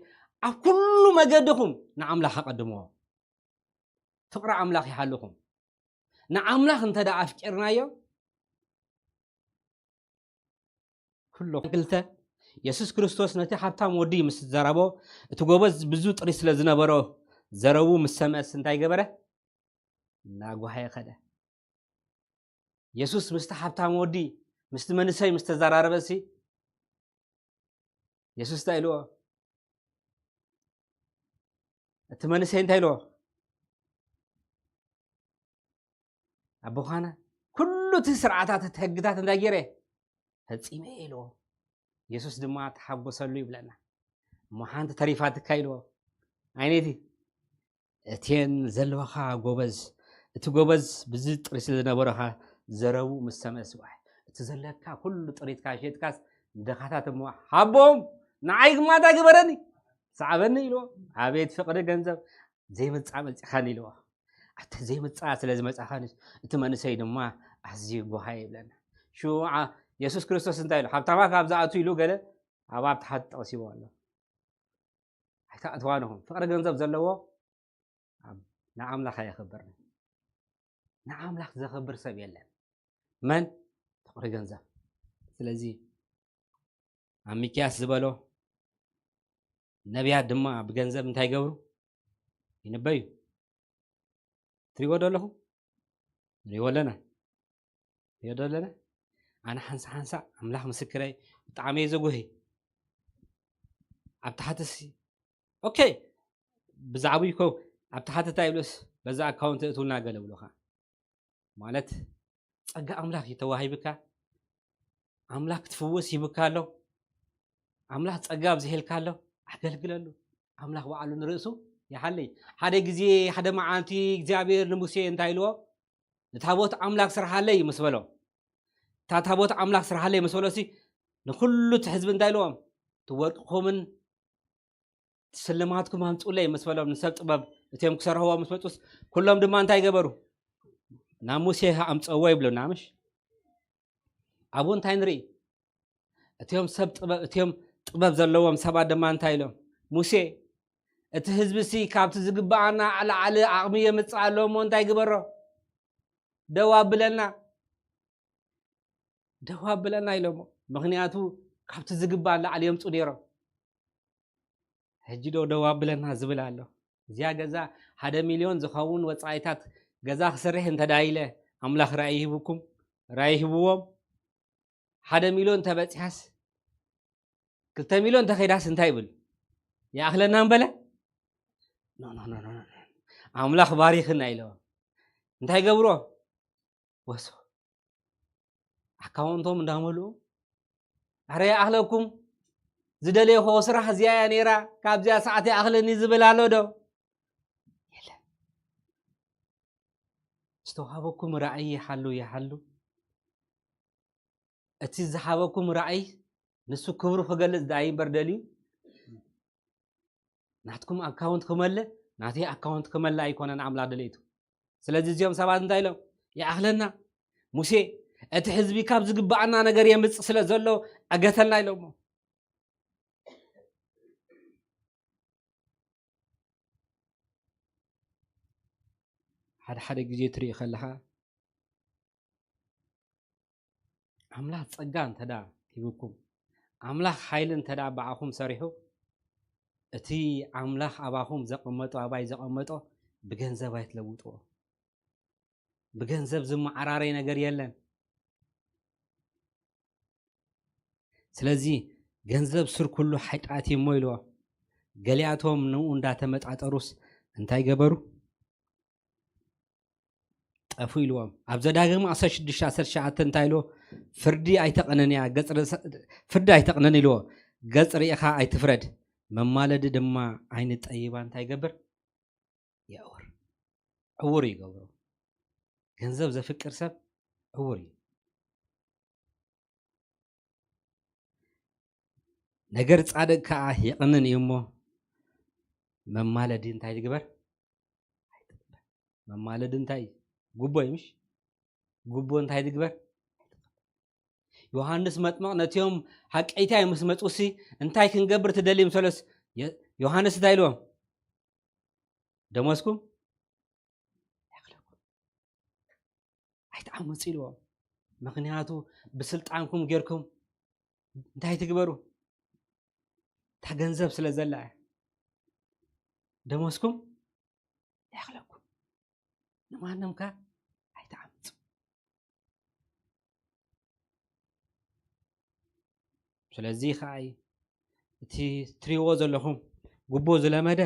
ኣብ ኩሉ መገድኹም ንኣምላኽ ኣቐድምዎ። ፍቕሪ ኣምላኽ ይሃልኹም። ንኣምላኽ እንተ ደኣ ኣፍቂርናዮ፣ ኩሎ ክልተ፣ የሱስ ክርስቶስ ነቲ ሃብታም ወዲ ምስ ዘረቦ፣ እቲ ጎበዝ ብዙ ጥሪት ስለ ዝነበሮ፣ ዘረቡ ምስ ሰምዐስ እንታይ ገበረ? እናጓሃየ ኸደ። የሱስ ምስቲ ሃብታም ወዲ፣ ምስቲ መንእሰይ ምስ ተዘራረበሲ፣ የሱስ እንታይ ኢልዎ? እቲ መንእሰይ እንታይ ኢልዎ? ኣቦኻና፣ ኩሉ እቲ ስርዓታት፣ እቲ ሕግታት እንታይ ገይረ? ፈጺመ እየ ኢልዎ። የሱስ ድማ ተሓጎሰሉ ይብለና። እሞ ሓንቲ ተሪፋትካ ኢልዎ። ኣይነይቲ? እቴን ዘለዋኻ ጎበዝ፣ እቲ ጎበዝ ብዚ ጥሪት ስለ ዝነበረኻ ዘረቡ ምስ ሰምዐ ስዋሕ፣ እቲ ዘለካ ኩሉ ጥሪትካ ሸጥካስ ንደኻታት እሞ ሃቦም፣ ንዓይ ግማታ ግበረኒ፣ ሰዓበኒ ኢልዎ። ኣቤት ፍቕሪ ገንዘብ፣ ዘይምጻእ መጺኻኒ ኢልዎ። ኣቲ ዘይምጻእ ስለ ዝመጻኻኒ፣ እቲ መንእሰይ ድማ ኣዝዩ ጓሃየ ይብለና። ሽዑ ዓ-፣ የሱስ ክርስቶስ እንታይ ኢሉ? ሃብታማት ካብ ዝኣቱ ኢሉ ገለ ኣብ ኣብ ታሕቲ ጠቕሲዎ ኣሎ። ኣይትኣትዋንኹም። ፍቕሪ ገንዘብ ዘለዎ ኣብ-፣ ንኣምላኽ ኣየኽብርን። ንኣምላኽ ዘኸብር ሰብ የለን። መን? ፍቕሪ ገንዘብ። ስለዚ ኣብ ሚክያስ ዝበሎ፣ ነቢያት ድማ ብገንዘብ እንታይ ይገብሩ? ይንበዩ። ትሪእዎ ዶ ኣለኹም? ንሪእዎ ኣለና። ንሪኦ ዶ ኣለና? ኣነ ሓንሳ ሓንሳ፣ ኣምላኽ ምስክረይ፣ ብጣዕሚ እየ ዘጉሂ። ኣብ ታሕትሲ፣ ኦኬ፣ ብዛዕባኡ ይኮ፣ ኣብ ታሕቲ እንታይ ይብሉስ፣ በዛ ኣካውንት እትውልና ገለ ብሉኻ። ማለት፣ ጸጋ ኣምላኽ እዩ ተዋሂብካ። ኣምላኽ ክትፍወስ ሂብካ ኣሎ። ኣምላኽ ጸጋ ኣብዚሔልካ ኣሎ። ኣገልግለሉ። ኣምላኽ ባዕሉ ንርእሱ ይሓልይ። ሓደ ግዜ፣ ሓደ መዓልቲ እግዚኣብሔር ንሙሴ እንታይ ኢልዎ? "ንታቦት ኣምላኽ ስርሓለይ" ምስ በሎ። "እታ ታቦት ኣምላኽ ስርሓለይ" ምስ በሎሲ፣ ንኹሉ እቲ ህዝቢ እንታይ ኢልዎም? "እቲ ወርቅኹምን እቲ ስልማትኩም ኣምጽኡለይ" ምስ በሎም፣ ንሰብ ጥበብ እቲኦም ክሰርሕዎ ምስ መጹስ፣ ኩሎም ድማ እንታይ ገበሩ? "ናብ ሙሴ ኣምጽእዎ" ይብሉና፣ ምሽ? ኣብኡ እንታይ ንርኢ? እቲኦም ሰብ ጥበብ፣ እቲኦም ጥበብ ዘለዎም ሰባት ድማ እንታይ ኢሎም? "ሙሴ፣ እቲ ህዝቢ ሲ ካብቲ ዝግብኣና ላዕሊ ዓቕሚ የምጽእ ኣሎ እሞ እንታይ ግበሮ? ደው ኣብለና፣ ደው ኣብለና" ኢሎሞ። ምኽንያቱ ካብቲ ዝግባእ ላዕሊ የምጹ ነይሮም። ሕጂ ዶ ደው ኣብለና ዝብል ኣሎ? እዚኣ ገዛ ሓደ ሚልዮን ዝኸውን ወጻኢታት ገዛ ክሰርሕ እንተ ደኣ ኢለ፣ ኣምላኽ ራእይ ሂብኩም፣ ራእይ ሂብዎም፣ ሓደ ሚልዮን ተበጺሓስ፣ ክልተ ሚልዮን ተኸይዳስ እንታይ ይብል? ይኣኽለና እምበለ? ኖ፣ ኖ፣ ኖ፣ ኖ፣ ኖ። ኣምላኽ ባሪኽና ኢለዎም። እንታይ ገብሮ? ወሶ። ኣካውንቶም እንዳመልኡ፣ "ኣረ ይኣኽለኩም፣ ዝደለይኹ ስራሕ እዚኣ እያ ነይራ፣ ካብዚኣ ሰዓት ይኣኽለኒ" ዝብል ኣሎ ዶ? የለን። ዝተዋሃበኩም ራእይ ይሓሉ፣ ይሓሉ። እቲ ዝሃበኩም ራእይ ንሱ ክብሩ ክገልጽ ደኣ እምበር ደልዩ፣ ናትኩም ኣካውንት ክመልእ፣ ናተይ ኣካውንት ክመልእ ኣይኮነን ኣምላኽ ድሌቱ። ስለዚ እዚኦም ሰባት እንታይ ኢሎም? "ይኣኽለና ሙሴ፣ እቲ ህዝቢ ካብ ዝግብኣና ነገር የምጽእ ስለ ዘሎ ኣገተልና" ኢሎሞ። ሓደ ሓደ ግዜ ትርኢ ከለኻ፣ ኣምላኽ ጸጋ እንተ ደኣ ሂብኩም፣ ኣምላኽ ሓይሊ እንተ ደኣ ብኣኹም ሰሪሑ፣ እቲ ኣምላኽ ኣባኹም ዘቐመጦ፣ ኣባይ ዘቐመጦ ብገንዘብ ኣይትለውጥዎ። ብገንዘብ ዝመዓራረይ ነገር የለን። ስለዚ ገንዘብ ሱር ኩሉ ሓጢኣት እዩ እሞ ኢልዎ። ገሊኣቶም ንኡ እንዳተመጣጠሩስ እንታይ ገበሩ? ጠፉ ኢልዎም። ኣብ ዘዳግም ዓሰርተ ሽዱሽተ ዓሰርተ ትሽዓተ እንታይ ኢልዎ? "ፍርዲ ኣይተቐንን እያ፣ ገጽ ርእሳ-፣ ፍርዲ ኣይተቐንን" ኢልዎ። "ገጽ ርኢኻ ኣይትፍረድ፣ መማለዲ ድማ ዓይኒ ጠይባ እንታይ ይገብር? የዕውር፣ ዕውር ይገብሮ። ገንዘብ ዘፍቅር ሰብ ዕውር እዩ። ነገር ጻድቅ ከኣ ይቕንን እዩ እሞ፣ መማለዲ እንታይ ትግበር? መማለዲ እንታይ? ጉቦ እዩ፣ ምሽ? ጉቦ እንታይ ትግበር?" ዮሃንስ መጥምቕ ነቲኦም ሓቀይታይ ምስ መጹሲ፣ "እንታይ ክንገብር ትደሊ?" ምስ በለስ፣ የ-፣ ዮሃንስ እንታይ ኢልዎም? "ደሞዝኩም ኣይኣኽለኩም፣ ኣይትዓመጹ" ኢልዎም። ምኽንያቱ ብስልጣንኩም ጌርኩም እንታይ ትግበሩ? እታ ገንዘብ ስለ ዘላ እያ። "ደሞዝኩም ኣይኣኽለኩም፣ ንማንም ከ ኣይትዓምጹ." ስለዚ ከኣ እዩ እቲ ትሪእዎ ዘለኹም ጉቦ ዝለመደ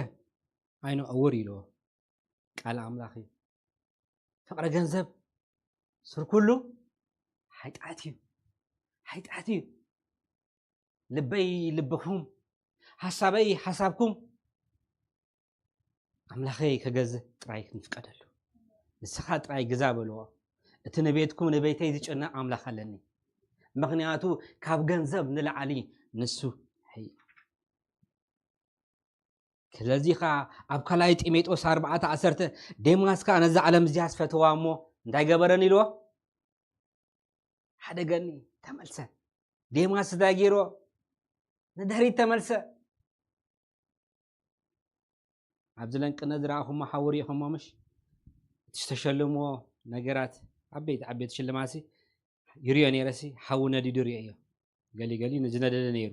ዓይኑ ዕውር ኢልዎ። ቃል ኣምላኽ እዩ። ፍቕሪ ገንዘብ ሱር ኩሉ ሓጢኣት እዩ። ሓጢኣት እዩ። ልበይ ልብኹም፣ ሓሳበይ ሓሳብኩም ኣምላኸይ ከገዝእ ጥራይ ክንፍቀደሉ። ንስኻ ጥራይ ግዛ በልዎ። እቲ ንቤትኩም ንቤተይ ዝጭነቕ ኣምላኽ ኣለኒ። ምኽንያቱ ካብ ገንዘብ ንላዕሊ ንሱ ሕይ-፣ ስለዚ ኸዓ ኣብ ካልኣይ ጢሞቴዎስ ኣርባዕተ ዓሰርተ፣ "ዴማስ ከኣ ነዛ ዓለም እዚኣ ዝፈተዋ እሞ እንታይ ገበረን?" ኢልዎ። "ሓደገኒ፣ ተመልሰ።" ዴማስ እንታይ ገይርዎ? ንድሕሪት ተመልሰ። ኣብዚ ለንቅነ ዝረኣኹሞ ሓዊ ርኢኹሞ ምሽ? እቲ ዝተሸለምዎ ነገራት ዓበይቲ ዓበይቲ ሽልማሲ ይርዮ ነይረሲ ሓዊ ነዲዱ ርእዮ። ገሊገሊ ንዝነደደ ነይሩ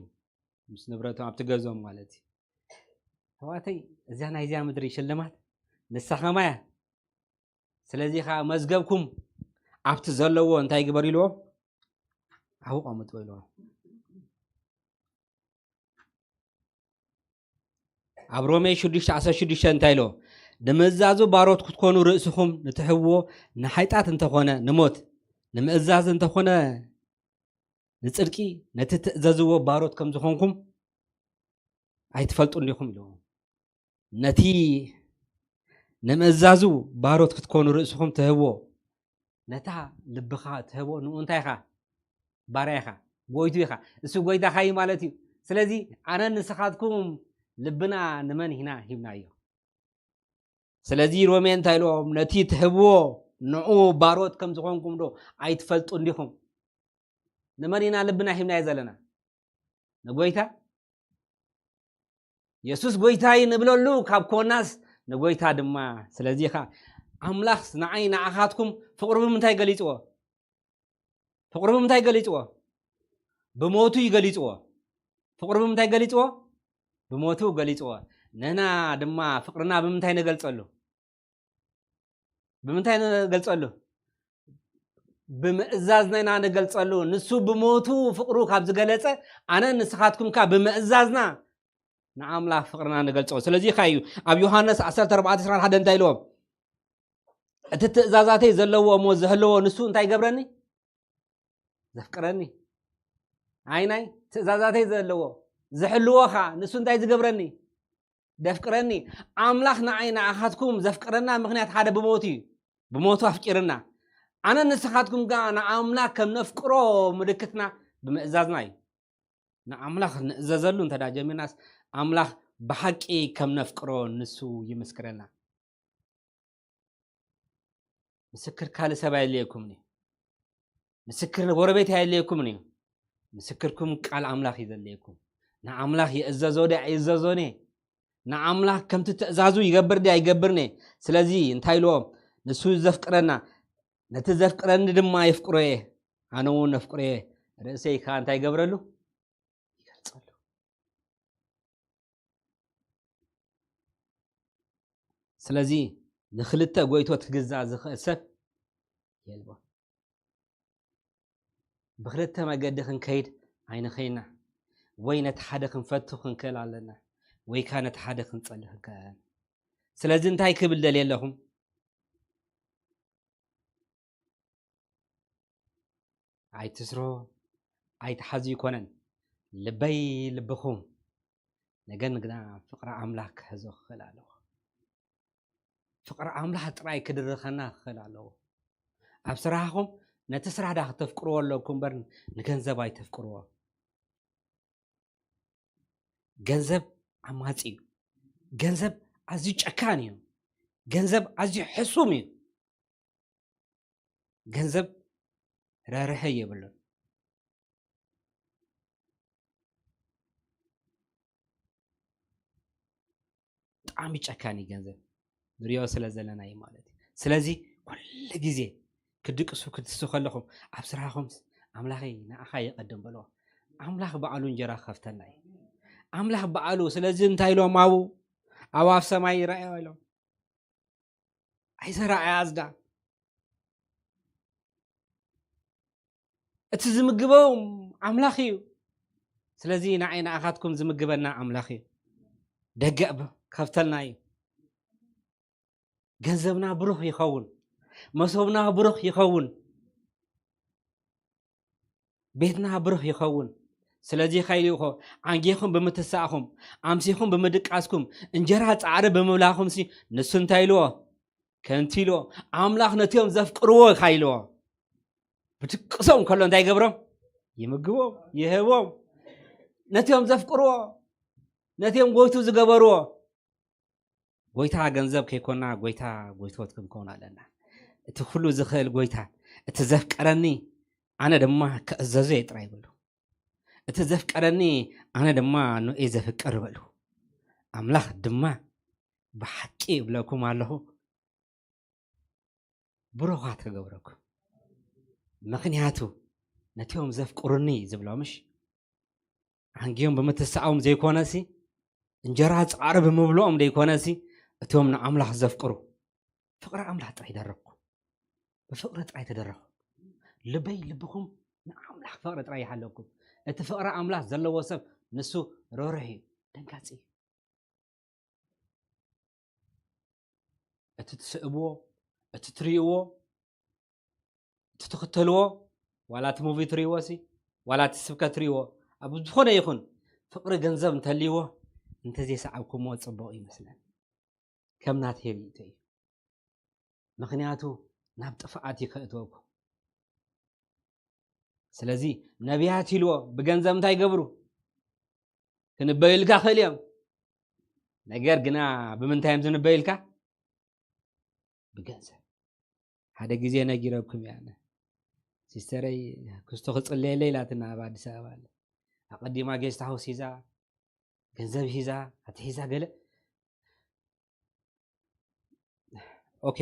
ምስ ንብረቶም ኣብቲ ገዝኦም ማለት እዩ። ኣሕዋተይ፣ እዚኣ ናይዚኣ ምድሪ ሽልማት ንሳ ኸማያ። ስለዚ ኸዓ መዝገብኩም ኣብቲ ዘለዎ እንታይ ግበር ኢልዎም? ኣብኡ ቀምጥዎ ኢልዎም። ኣብ ሮሜ ሽዱሽተ ዓሰርተ ሽዱሽተ እንታይ ኢልዎ? ንምእዛዙ ባሮት ክትኮኑ ርእስኹም ንትሕብዎ፣ ንሓይጣት እንተኾነ ንሞት፣ ንምእዛዝ እንተኾነ ንጽድቂ፣ ነቲ ትእዘዝዎ ባሮት ከም ዝኾንኩም ኣይትፈልጡ እንዲኹም ኢልዎ። ነቲ ንምእዛዙ ባሮት ክትኮኑ ርእስኹም ትህብዎ፣ ነታ ልብኻ ትህቦ ንኡ እንታይ ኢኻ? ባርያ ኢኻ፣ ጎይቱ ኢኻ። እሱ ጎይታኻ እዩ ማለት እዩ። ስለዚ ኣነ ንስኻትኩም ልብና ንመን ኢና ሂብናዮ? ስለዚ ሮሜ እንታይ ኢልዎም? ነቲ ትህብዎ ንኡ ባሮት ከም ዝኾንኩም ዶ ኣይትፈልጡ እንዲኹም? ንመን ኢና ልብና ሂብናዮ ዘለና? ንጎይታ። የሱስ ጎይታይ ንብለሉ ካብ ኮናስ ንጎይታ ድማ። ስለዚ ኸ ኣምላኽ ንዓይ ንዓኻትኩም ፍቕሩ ብምንታይ ገሊጽዎ? ፍቕሩ ብምንታይ ገሊጽዎ? ብሞቱ እዩ ገሊጽዎ። ፍቕሩ ብምንታይ ገሊጽዎ? ብሞቱ ገሊጽዎ። ንሕና ድማ ፍቕርና ብምንታይ ንገልጸሉ? ብምንታይ ንገልጸሉ? ብምእዛዝና ኢና ንገልጸሉ። ንሱ ብሞቱ ፍቕሩ ካብ ዝገለጸ፣ ኣነ ንስኻትኩም ከኣ ብምእዛዝና ንኣምላኽ ፍቕርና ንገልጾ። ስለዚ ኸ እዩ ኣብ ዮሃንስ ዓሰርተ ኣርባዕተ ዕስራን ሓደን እንታይ ኢልዎም? እቲ ትእዛዛተይ ዘለዎ እሞ ዝህልዎ ንሱ እንታይ ይገብረኒ? ዘፍቅረኒ። ኣይ ናይ ትእዛዛተይ ዘለዎ ዝሕልዎ ኸኣ ንሱ እንታይ ዝገብረኒ? ደፍቅረኒ። ኣምላኽ ንዓይ ንኣኻትኩም ዘፍቅረና ምኽንያት ሓደ ብሞቱ እዩ። ብሞቱ ኣፍቂርና። ኣነ ንስኻትኩም ከኣ ንኣምላኽ ከም ነፍቅሮ ምልክትና ብምእዛዝና እዩ። ንኣምላኽ ንእዘዘሉ እንተ ደኣ ጀሚርናስ፣ ኣምላኽ ብሓቂ ከም ነፍቅሮ ንሱ ይምስክረልና። ምስክር ካልእ ሰብ ኣየድልየኩምን እዩ። ምስክር ንጎረቤት ኣየድልየኩምን እዩ። ምስክርኩም ቃል ኣምላኽ እዩ ዘድልየኩም። ንኣምላኽ ይእዘዞ ድየ ኣይእዘዞን እየ? ንኣምላኽ ከምቲ ትእዛዙ ይገብር ድየ ኣይገብርን እየ? ስለዚ እንታይ ኢልዎ? ንሱ ዘፍቅረና፣ ነቲ ዘፍቅረኒ ድማ የፍቅሮ እየ፣ ኣነ እውን ነፍቅሮ እየ። ርእሰይ ከኣ እንታይ ይገብረሉ? ይገልጸሉ። ስለዚ ንኽልተ ጎይቶት ክግዛእ ዝኽእል ሰብ የልቦን። ብኽልተ መገዲ ክንከይድ ኣይንኽእልና። ወይ ነቲ ሓደ ክንፈቱ ክንክእል ኣለና፣ ወይ ከኣ ነቲ ሓደ ክንጸሊ ክንክእል ኣለና። ስለዚ እንታይ ክብል ደልየ ኣለኹም? ኣይትስሮ፣ ኣይትሓዙ ይኮነን፣ ልበይ ልብኹም። ነገን ግና ፍቕሪ ኣምላኽ ክሕዞ ክኽእል ኣለዎ። ፍቕሪ ኣምላኽ ጥራይ ክድርኸና ክኽእል ኣለዎ። ኣብ ስራሕኹም ነቲ ስራሕ ዳ ክተፍቅርዎ ኣለኩም እምበር ንገንዘብ ኣይተፍቅርዎ። ገንዘብ ዓማጺ እዩ። ገንዘብ ኣዝዩ ጨካን እዩ። ገንዘብ ኣዝዩ ሕሱም እዩ። ገንዘብ ርህርሀ የብሉን። ብጣዕሚ ጨካን እዩ ገንዘብ። ንሪኦ ስለ ዘለና እዩ ማለት እዩ። ስለዚ ኩሉ ግዜ ክድቅሱ ክትሱ ከለኹም ኣብ ስራሕኹም ኣምላኸይ ንኣኻ የቐድም በልዎ። ኣምላኽ በዓሉ እንጀራ ክኸፍተልና እዩ። ኣምላኽ በዓሉ። ስለዚ እንታይ ኢሎም ኣብኡ ኣብ ኣፍ ሰማይ ይረኣዮ ኢሎም ኣይሰራኣያ ኣዝዳ እቲ ዝምግቦም ኣምላኽ እዩ። ስለዚ ንዓይ ንኣኻትኩም ዝምግበና ኣምላኽ እዩ። ደገ ከፍተልና እዩ። ገንዘብና ብሩኽ ይኸውን። መሶብና ብሩኽ ይኸውን። ቤትና ብሩኽ ይኸውን። ስለዚ ኸይልእኮ ዓንጌኹም ብምትሳእኹም ኣምሲኹም ብምድቃስኩም እንጀራ ጻዕሪ ብምብላኹምሲ ንሱ እንታይ ኢልዎ? ከምቲ ኢልዎ ኣምላኽ ነቲኦም ዘፍቅርዎ ኢኻ ኢልዎ። ብድቅሶም ከሎ እንታይ ይገብሮም? ይምግቦም፣ ይህቦም። ነቲኦም ዘፍቅርዎ፣ ነቲኦም ጎይቱ ዝገበርዎ። ጎይታ ገንዘብ ከይኮና ጎይታ ጎይቶት ክንከውን ኣለና። እቲ ኩሉ ዝኽእል ጎይታ፣ እቲ ዘፍቀረኒ ኣነ ድማ ክእዘዞ እየ ጥራይ በሉ። እቲ ዘፍቀረኒ ኣነ ድማ ንኡ ዘፍቅር በሉ። ኣምላኽ ድማ ብሓቂ እብለኩም ኣለኹ ብሩኻት ክገብረኩም። ምኽንያቱ ነቲኦም ዘፍቅሩኒ ዝብሎምሽ ኣንጊዮም ብምትስኣዎም ዘይኮነሲ፣ እንጀራ ጻዕሪ ብምብልኦም ዘይኮነሲ፣ እቶም ንኣምላኽ ዘፍቅሩ፣ ፍቕሪ ኣምላኽ ጥራይ ደረኹ። ብፍቕሪ ጥራይ ተደረኹ። ልበይ ልብኹም ንኣምላኽ ፍቕሪ ጥራይ ይሓለኩም። እቲ ፍቕሪ ኣምላኽ ዘለዎ ሰብ ንሱ ርህሩህ እዩ፣ ደንጋጺ እዩ። እቲ ትስእብዎ፣ እቲ ትርእይዎ፣ እቲ ትኽተልዎ፣ ዋላ እቲ ሙቪ ትርእይዎ ሲ፣ ዋላ እቲ ስብከት ትርእይዎ፣ ኣብ ዝኾነ ይኹን ፍቕሪ ገንዘብ እንተልይዎ፣ እንተዘይሰዓብኩምዎ ጽቡቕ ይመስለኒ። ከም ናተይ ርእይቶ እዩ። ምኽንያቱ ናብ ጥፍኣት እዩ ከእትወኩም። ስለዚ ነቢያት ኢልዎ ብገንዘብ እንታይ ይገብሩ? ክንበዩልካ ክእል እዮም። ነገር ግና ብምንታይ እዮም ዝንበዩልካ? ብገንዘብ። ሓደ ግዜ ነጊረኩም እያ። ኣነ ሲስተረይ ክስቶ ክጽለየለይ ኢላትና ኣብ ኣዲስ ኣበባ ኣለ። ኣቐዲማ ጌስት ሃውስ ሂዛ፣ ገንዘብ ሂዛ፣ ኣትሒዛ ገለ። ኦኬ፣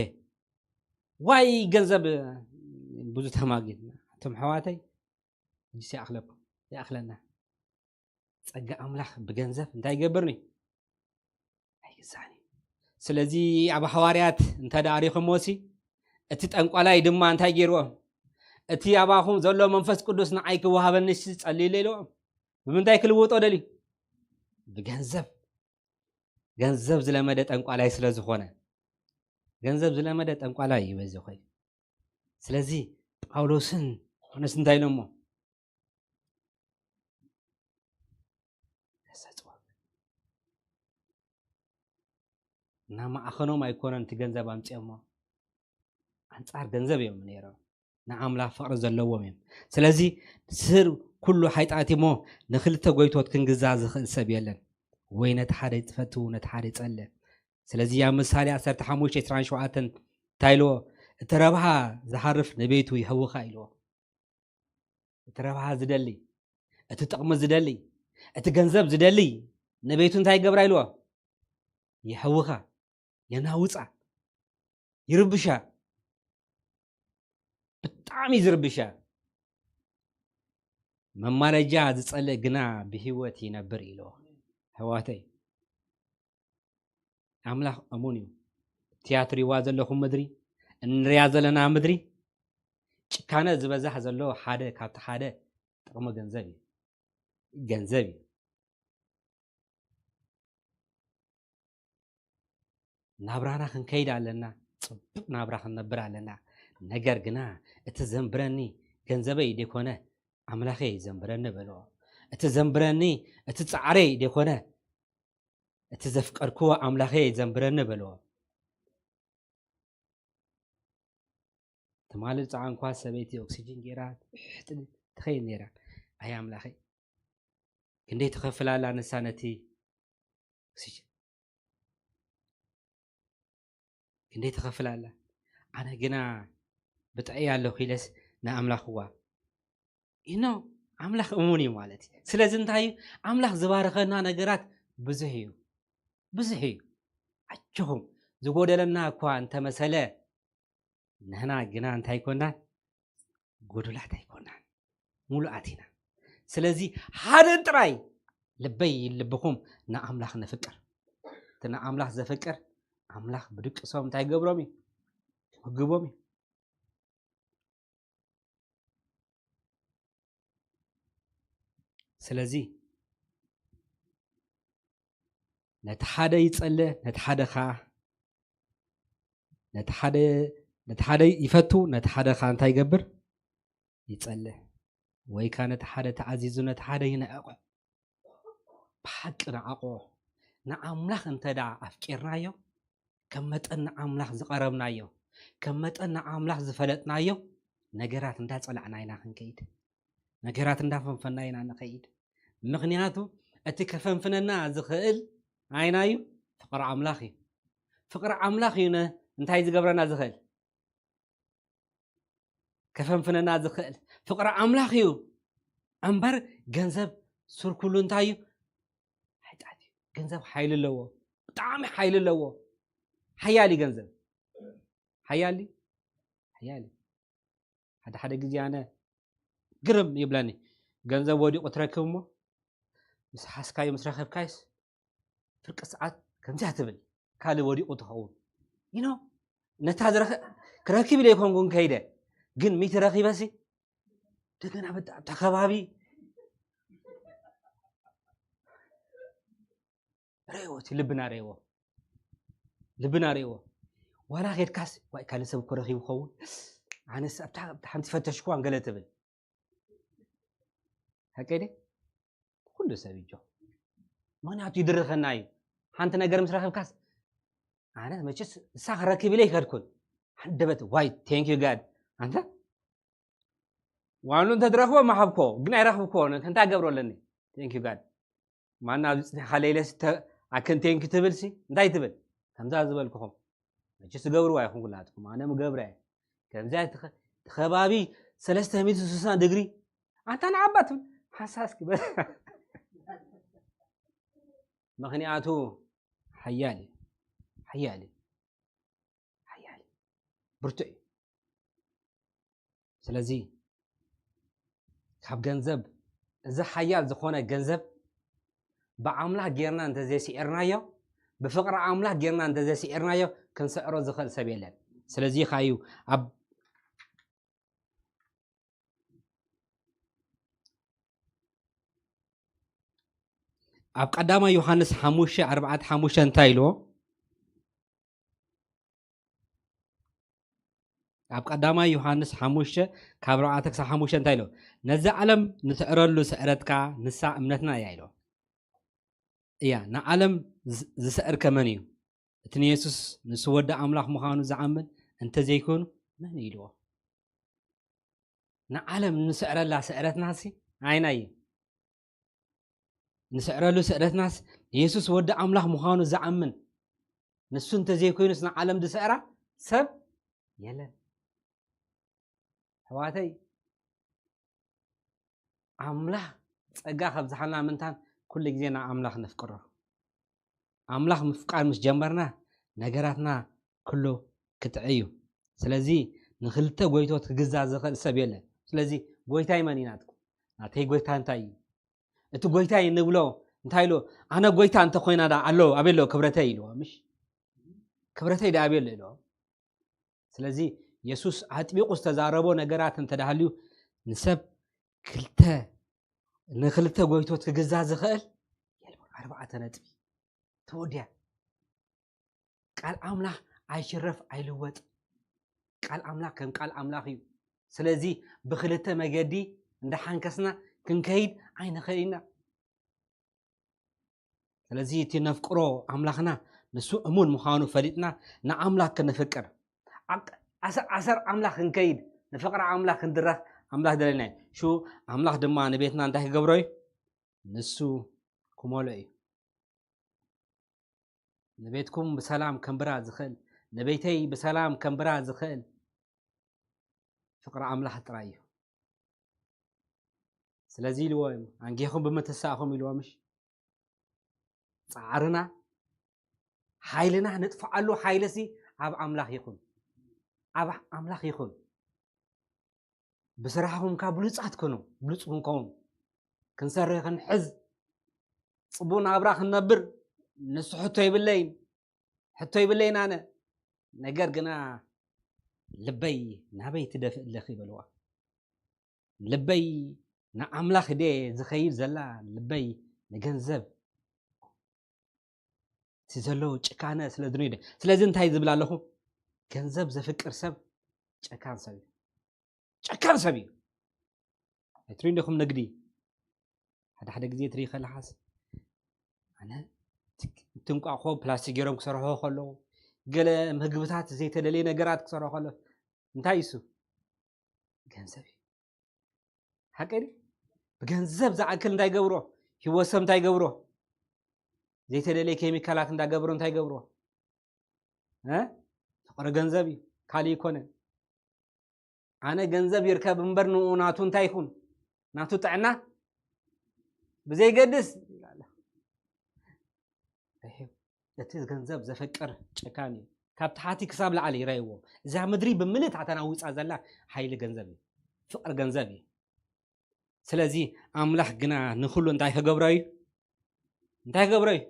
ዋይ ገንዘብ ብዙ ተማጊትና። እቶም ኣሕዋተይ፣ ሕጂ ይኣኽለኩም፣ ይኣኽለና። ጸጋ ኣምላኽ ብገንዘብ እንታይ ይገብርኒ? ኣይግዛእን እዩ። ስለዚ ኣብ ሃዋርያት እንተ ደኣ ሪኹምዎ ሲ፣ እቲ ጠንቋላይ ድማ እንታይ ገይርዎም? እቲ ኣባኹም ዘሎ መንፈስ ቅዱስ ንዓይ ክወሃበኒ ሲ ጸልዩለይ ኢልዎም። ብምንታይ ክልውጦ ደልዩ? ብገንዘብ። ገንዘብ ዝለመደ ጠንቋላይ ስለ ዝኾነ፣ ገንዘብ ዝለመደ ጠንቋላይ እዩ በዚ ኾይ። ስለዚ ጳውሎስን ዮሐንስ እንታይ ኢሎሞ? ተሰጽዎ። እና ማዕኸኖም ኣይኮነን እቲ ገንዘብ ኣምጺኦሞ፣ ኣንጻር ገንዘብ እዮም ነይሮም። ንኣምላኽ ፍቕሪ ዘለዎም እዮም። ስለዚ ስር ኩሉ ሓይጣት እሞ ንኽልተ ጎይቶት ክንግዛ ዝኽእል ሰብ የለን። ወይ ነቲ ሓደ ይፈቱ፣ ነቲ ሓደ ይጸልእ። ስለዚ ኣብ ምሳሌ ዓሰርተ ሓሙሽተ ዕስራን ሸውዓተን እንታይ ኢልዎ? "እቲ ረብሃ ዝሃርፍ ንቤቱ ይህውኻ" ኢልዎ። እቲ ረብሃ ዝደሊ፣ እቲ ጥቕሚ ዝደሊ፣ እቲ ገንዘብ ዝደሊ ንቤቱ እንታይ ይገብራ ኢልዎ? ይህውኻ፣ የናውጻ፣ ይርብሻ። ብጣዕሚ ዝርብሻ። መማለጃ ዝጸልእ ግና ብህይወት ይነብር ኢልዎ። ኣሕዋተይ፣ ኣምላኽ እሙን እዩ። እቲኣ ትሪእዋ ዘለኹም ምድሪ፣ እንሪኣ ዘለና ምድሪ፣ ጭካነ ዝበዛሕ ዘሎ ሓደ ካብቲ ሓደ ጥቕሚ ገንዘብ እዩ። ገንዘብ እዩ። ናብራና ክንከይድ ኣለና፣ ጽቡቕ ናብራ ክንነብር ኣለና። ነገር ግና እቲ ዘንብረኒ ገንዘበይ ደይኮነ ኣምላኸይ ዘንብረኒ በልዎ። እቲ ዘንብረኒ እቲ ጻዕረይ ደይኮነ እቲ ዘፍቀርክዎ ኣምላኸይ ዘንብረኒ በልዎ። ትማሊ ጸዓንኳ ሰበይቲ ኦክሲጅን ገይራ ትብል ትኸይድ ነይራ። ኣይ ኣምላኸይ፣ ክንደይ ትኸፍል ኣላ ንሳ ነቲ ኦክሲጅን? ክንደይ ትኸፍል ኣላ? ኣነ ግና ብጥዕያ ኣለኹ ኢለስ ንኣምላኽዋ። ኢኖ ኣምላኽ እሙን እዩ ማለት እዩ። ስለዚ እንታይ እዩ? ኣምላኽ ዝባረኸና ነገራት ብዙሕ እዩ። ብዙሕ እዩ። ኣጆኹም፣ ዝጎደለና እኳ እንተመሰለ፣ ንሕና ግና እንታይ ኣይኮናን? ጎዱላት ኣይኮናን። ሙሉኣት ኢና። ስለዚ ሓደ ጥራይ ልበይ ልብኹም ንኣምላኽ ነፍቅር። እቲ ንኣምላኽ ዘፍቅር ኣምላኽ ብድቂ ሰብ እንታይ ይገብሮም እዩ? ይምግቦም እዩ። ስለዚ ነቲ ሓደ ይጸልእ፣ ነቲ ሓደ ኸኣ፣ ነቲ ሓደ፣ ነቲ ሓደ ይፈቱ፣ ነቲ ሓደ ኸኣ እንታይ ይገብር? ይጸልእ። ወይ ከኣ ነቲ ሓደ ተኣዚዙ፣ ነቲ ሓደ ይንዕቆ። ብሓቂ ንዓቆ። ንኣምላኽ እንተ ደኣ ኣፍቂርናዮ፣ ከም መጠን ንኣምላኽ ዝቐረብናዮ፣ ከም መጠን ንኣምላኽ ዝፈለጥናዮ፣ ነገራት እንዳጸላዕና ኢና ክንከይድ። ነገራት እንዳፈንፈና ኢና ንኸይድ። ምኽንያቱ እቲ ከፈንፍነና ዝኽእል ኣይና እዩ? ፍቕሪ ኣምላኽ እዩ። ፍቕሪ ኣምላኽ እዩ ነ-፣ እንታይ ዝገብረና ዝኽእል? ከፈንፍነና ዝኽእል ፍቕሪ ኣምላኽ እዩ። እምበር ገንዘብ ሱር ኩሉ እንታይ እዩ? ሓጢኣት እዩ። ገንዘብ ሓይሊ ኣለዎ። ብጣዕሚ ሓይሊ ኣለዎ። ሓያል እዩ ገንዘብ። ሓያል እዩ። ሓያል እዩ። ሓደ ሓደ ግዜ ኣነ ግርም ይብለኒ። ገንዘብ ወዲቑ ትረክብ እሞ፣ ምስ ሓዝካዮ ምስ ረኸብካዮስ፣ ፍርቂ ሰዓት ከምዚያ ትብል፣ ካልእ ወዲቑ ትኸውን። You know፣ ነታ ዝረኸ-፣ ክረክብ ኢለ ኣይኮንኩን ከይደ፣ ግን ሚእቲ ረኺበሲ፣ እንደገና በጣ-፣ ኣብታ ከባቢ ረእዎ፣ እቲ ልብና ረእዎ፣ ልብና ረእዎ። ዋላ ኬድካስ፣ ዋይ፣ ካልእ ሰብ እኮ ረኺቡ ኸውን፣ ኣነስ ኣብታ፣ ኣብታ ሓንቲ ፈተሽኩዋን ገለ ትብል። ሓቀይ ድየ? ኩሉ ሰብ ይጆ። ምኽንያቱ ይድርኸና እዩ። ሓንቲ ነገር ምስ ረኸብካስ፣ ኣነ መቸስ እሳ ክረክብ ኢለ ይከድኩን። ሃንደበት፣ ዋይ፣ thank you God። ኣንተ ዋኑ እንተትረኽቦ ምሃብኮ፣ ግን ኣይረኽብኮ፣ እንታይ ገብሮ ኣለኒ? Thank you God። ማና ኣብዚ ጽኒሕካ ለይለስ ተ-፣ ኣከን thank you ትብልሲ፣ እንታይ ትብል? ከምዛ ዝበልኩኹም። መቸስ ትገብርዋ ኢኹም ኩላትኩም፣ ኣነ ምገብረ እየ። ከምዚያ እቲ ኸ-፣ እቲ ከባቢ ሰለስተ ሚእቲ ስሳን ድግሪ፣ ኣንታ ንዓባ ትብል፣ ሓሳስ ክበል። ምኽንያቱ ሓያል እዩ፣ ሓያል እዩ፣ ሓያል እዩ፣ ብርቱዕ እዩ። ስለዚ ካብ ገንዘብ፣ እዚ ሓያል ዝኾነ ገንዘብ ብኣምላኽ ጌርና እንተዘይስዒርናዮ፣ ብፍቕሪ ኣምላኽ ጌርና እንተዘይስዒርናዮ፣ ክንስዕሮ ዝኽእል ሰብ የለን። ስለዚ ኻዩ ኣብ፣ ኣብ ቀዳማይ ዮሃንስ ሓሙሽተ ኣርባዕተ ሓሙሽተ እንታይ ኢልዎ? ኣብ ቀዳማይ ዮሃንስ ሓሙሽተ ካብ ኣርባዕተ ክሳብ ሓሙሽተ እንታይ ኢልዎ? ነዚ ዓለም ንስዕረሉ ስዕረትካ ንሳ እምነትና እያ ኢልዎ። እያ፣ ንዓለም ዝ-፣ ዝስዕር ከመን እዩ? እቲ ንየሱስ ንሱ ወዲ ኣምላኽ ምዃኑ ዝኣምን እንተዘይኮይኑ መን እዩ ኢልዎ? ንዓለም ንስዕረላ ስዕረትናሲ ኣይናይ ንስዕረሉ ስዕረትናስ ንየሱስ ወዲ ኣምላኽ ምዃኑ ዝኣምን ንሱ እንተዘይኮይኑስ ንዓለም ዝስዕራ ሰብ የለን። ኣሕዋተይ፣ ኣምላኽ ጸጋ ከብዝሓልና ምንታን ኩሉ ግዜ ንኣምላኽ ነፍቅሮ። ኣምላኽ ምፍቃር ምስ ጀመርና ነገራትና ኩሉ ክጥዕይ እዩ። ስለዚ ንኽልተ ጎይቶት ክግዛእ ዝኽእል ሰብ የለን። ስለዚ ጎይታይ መን እዩ ናትኩም? ናተይ ጎይታ እንታይ እዩ? እቲ ጎይታይ እንብሎ እንታይ ኢሉ? ኣነ ጎይታ እንተኾይና ዳ ኣሎ ኣበይ ኣሎ ክብረተይ ኢልዎ፣ ምሽ? ክብረተይ ዳ ኣበይ ኣሎ ኢልዎ። ስለዚ የሱስ ኣጥቢቑ ዝተዛረቦ ነገራት እንተዳሃልዩ ንሰብ ክልተ ንክልተ ጎይቶት ክግዛ ዝኽእል የልቦን። ኣርባዕተ ነጥቢ ተወዲያ። ቃል ኣምላኽ ኣይሽረፍ ኣይልወጥ። ቃል ኣምላኽ ከም ቃል ኣምላኽ እዩ። ስለዚ ብክልተ መገዲ እንዳሓንከስና ክንከይድ ኣይንኽእል ኢና። ስለዚ እቲ ነፍቅሮ ኣምላኽና ንሱ እሙን ምዃኑ ፈሊጥና ንኣምላኽ ክንፍቅር፣ ኣቅ-፣ ኣሰር ኣሰር ኣምላኽ ክንከይድ፣ ንፍቕሪ ኣምላኽ ክንድረኽ ኣምላኽ ደለና እዩ። ሽኡ ኣምላኽ ድማ ንቤትና እንታይ ክገብሮ እዩ? ንሱ ክመልኦ እዩ። ንቤትኩም ብሰላም ከንብራ ዝኽእል፣ ንቤተይ ብሰላም ከንብራ ዝኽእል ፍቕሪ ኣምላኽ ጥራይ እዩ። ስለዚ ኢልዎ እዩ፣ ኣንጌኹም ብምትሳእኹም ኢልዎ ምሽ? ጻዕርና፣ ሓይልና ንጥፍዓሉ ሓይልሲ ኣብ ኣምላኽ ይኹን፣ ኣብ ኣምላኽ ይኹን። ብስራሕኹም ካብ ብሉጻት ኩኑ፣ ብሉጽ ክንከውን፣ ክንሰርሕ፣ ክንሕዝ፣ ጽቡቕ ናብራ ክንነብር፣ ንሱ ሕቶ ይብለይን፣ ሕቶ ይብለይን ኣነ። ነገር ግና ልበይ ናበይ ትደፍእ ኣለኺ በልዋ። ልበይ ንኣምላኽ ድየ ዝኸይድ ዘላ፣ ልበይ ንገንዘብ። እቲ ዘሎ ጭካነ ስለ ዝንእደ። ስለዚ እንታይ ዝብል ኣለኹ? ገንዘብ ዘፍቅር ሰብ ጨካን ሰብ እዩ። ጨካን ሰብ እዩ። ኣይትሪኡ እንዲኹም ንግዲ። ሓደ ሓደ ግዜ ትርኢ ከለኻስ፣ ኣነ እቲ እንቋቑሖ ፕላስቲክ ገይሮም ክሰርሕዎ ከለዉ፣ ገለ ምግብታት ዘይተደለየ ነገራት ክሰርሑ ከለዉ፣ እንታይ እዩ እሱ? ገንዘብ እዩ። ሓቂ ድዩ? ብገንዘብ ዝኣክል እንታይ ገብሮ? ህይወት ሰብ እንታይ ገብሮ? ዘይተደለየ ኬሚካላት እንዳገብሮ እንታይ ገብሮ? እ? ፍቕሪ ገንዘብ እዩ፣ ካልእ ኣይኮነን። ኣነ ገንዘብ ይርከብ እምበር ንኡ ናቱ እንታይ ይኹን? ናቱ ጥዕና ብዘይገድስ ይብል ኣሎ። እህ፣ እቲ ገንዘብ ዘፈቅር ጨካን እዩ። ካብ ታሕቲ ክሳብ ላዕሊ ይረይዎ። እዛ ምድሪ ብምልእታ ተናዊጻ ዘላ ሓይሊ ገንዘብ እዩ፣ ፍቕሪ ገንዘብ እዩ። ስለዚ ኣምላኽ ግና ንኹሉ እንታይ ክገብሮ እዩ? እንታይ ክገብሮ እዩ?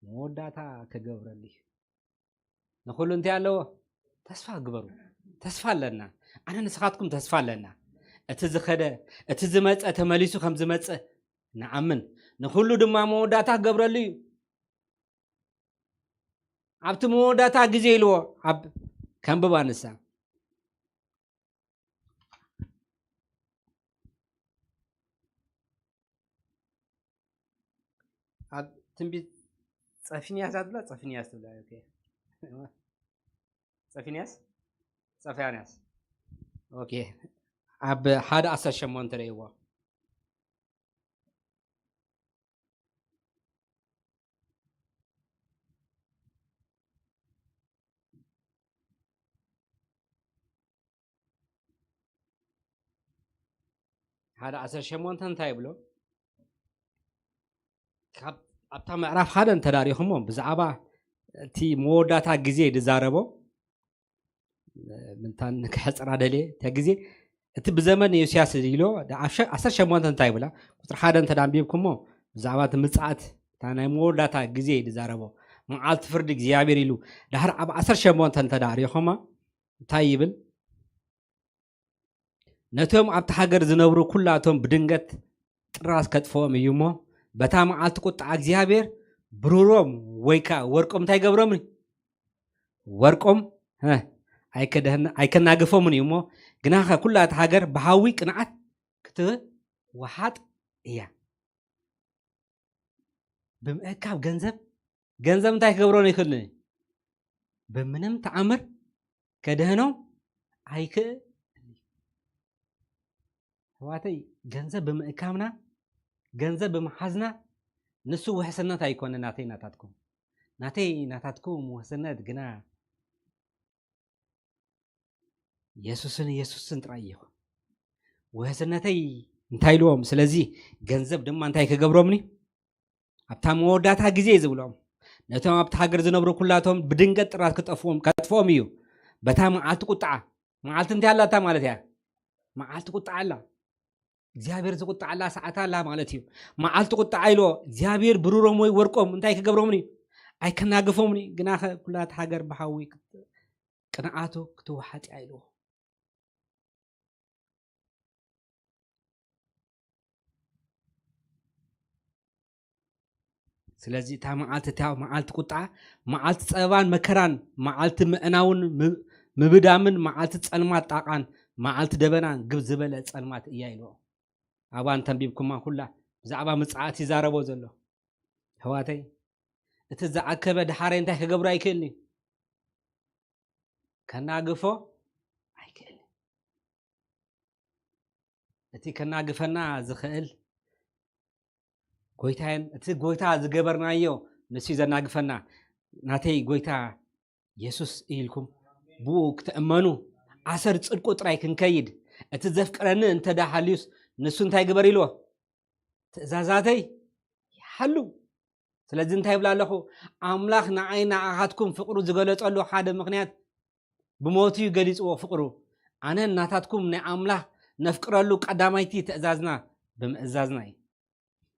መወዳእታ ክገብረሉ እዩ። ንኹሉ እንታይ ኣለዎ? ተስፋ ግበሩ። ተስፋ ኣለና። ኣነ ንስኻትኩም ተስፋ ኣለና። እቲ ዝኸደ፣ እቲ ዝመጸ ተመሊሱ ከም ዝመጽእ ንኣምን። ንኹሉ ድማ መወዳእታ ክገብረሉ እዩ። ኣብቲ መወዳእታ ግዜ ኢልዎ ኣብ ከንብባ ንሳ ኣብ ትንቢት ጸፊንያስ ኣትብላ ጸፊንያስ ትብላ። ኦኬ። ጸፊንያስ ጸፊያንያስ። ኦኬ። ኣብ ሓደ ዓሰርተ ሸሞንተ ርእይዎ። ሓደ ዓሰርተ ሸሞንተ እንታይ ይብሎ? ካብ ኣብታ ምዕራፍ ሓደ እንተዳሪኹሞ ብዛዕባ እቲ መወዳእታ ግዜ ዝዛረቦ ምንታን ክሕፅራ ደልየ እታ ግዜ እቲ ብዘመን ዮስያስ ኢሎ ዓሰርተ ሸሞንተ እንታይ ይብላ? ቁፅሪ ሓደ እንተ ኣንቢብኩሞ ብዛዕባ እቲ ምፅኣት እታ ናይ መወዳእታ ግዜ እዩ ዝዛረቦ። መዓልቲ ፍርዲ እግዚኣብሔር ኢሉ ድሕሪ ኣብ ዓሰርተ ሸሞንተ እንተ ሪኹማ እንታይ ይብል? ነቶም ኣብቲ ሃገር ዝነብሩ ኩላቶም ብድንገት ጥራዝ ከጥፍኦም እዩ እሞ በታ መዓልቲ ቁጣ እግዚኣብሔር ብሩሮም ወይ ከዓ ወርቆም እንታይ ገብሮምን? ወርቆም እ፣ ኣይከደህና- ኣይከናግፎምን እዩ እሞ ግናኸ ኩላ እታ ሃገር ብሃዊ ቅንዓት ክትወሓጥ እያ። ብምእካብ ገንዘብ ገንዘብ እንታይ ክገብሮ ይኽእል? ብምንም ተኣምር ከድህኖ ኣይክእል። ኣሕዋተይ፣ ገንዘብ ብምእካብና ገንዘብ ብምሓዝና ንሱ ውሕስነት ኣይኮነ ናተይ ናታትኩም። ናተይ ናታትኩም ውሕስነት ግና የሱስን የሱስን ጥራይ እዩ። ውሕስነተይ እንታይ ኢልዎም? ስለዚ ገንዘብ ድማ እንታይ ክገብሮምኒ? ኣብታ መወዳእታ ግዜ ዝብሎም ነቶም ኣብቲ ሃገር ዝነብሩ ኩላቶም ብድንገት ጥራት ክጠፍኦም ከጥፍኦም እዩ። በታ መዓልቲ ቁጥዓ፣ መዓልቲ እንታይ ኣላታ ማለት እያ? መዓልቲ ቁጥዓ ኣላ። እግዚኣብሔር ዝቁጣዓላ ሰዓት ኣላ ማለት እዩ። መዓልቲ ቁጣዓ ኢልዎ እግዚኣብሔር ብሩሮም ወይ ወርቆም እንታይ ክገብሮምን እዩ? ኣይከናግፎምን እዩ። ግናኸ ኩላት ሃገር ብሓዊ ቅንዓቱ ክትወሓጥ እያ ኢልዎ። ስለዚ እታ መዓልቲ እታ መዓልቲ ቁጣ፣ መዓልቲ ጸበባን መከራን፣ መዓልቲ ምእናውን ም- ምብዳምን፣ መዓልቲ ጸልማት ጣቃን፣ መዓልቲ ደበናን ግብ ዝበለ ጸልማት እያ ኢልዎ። ኣብኣ እንተንቢብኩማ ኩላ ብዛዕባ ምጽኣት ይዛረቦ ዘሎ። ኣሕዋተይ፣ እቲ ዝኣከበ ድሓረይ እንታይ ክገብሮ ኣይክእልን እዩ? ከናግፎ ኣይክእልን። እቲ ከናግፈና ዝኽእል ጎይታየን እቲ ጎይታ ዝገበርናዮ ንሱ እዩ ዘናግፈና። ናተይ ጎይታ የሱስ ኢልኩም ብኡ ክትእመኑ ኣሰር ጽድቁ ጥራይ ክንከይድ እቲ ዘፍቅረኒ እንተ ደኣ ሃልዩስ ንሱ እንታይ ግበር ኢልዎ? ትእዛዛተይ ይሓሉ። ስለዚ እንታይ ይብላ ኣለኹ? ኣምላኽ ንዓይ ንኣኻትኩም ፍቕሩ ዝገለጸሉ ሓደ ምኽንያት ብሞቱ እዩ ገሊጽዎ ፍቕሩ። ኣነ ናታትኩም ናይ ኣምላኽ ነፍቅረሉ ቀዳማይቲ ትእዛዝና ብምእዛዝና እዩ።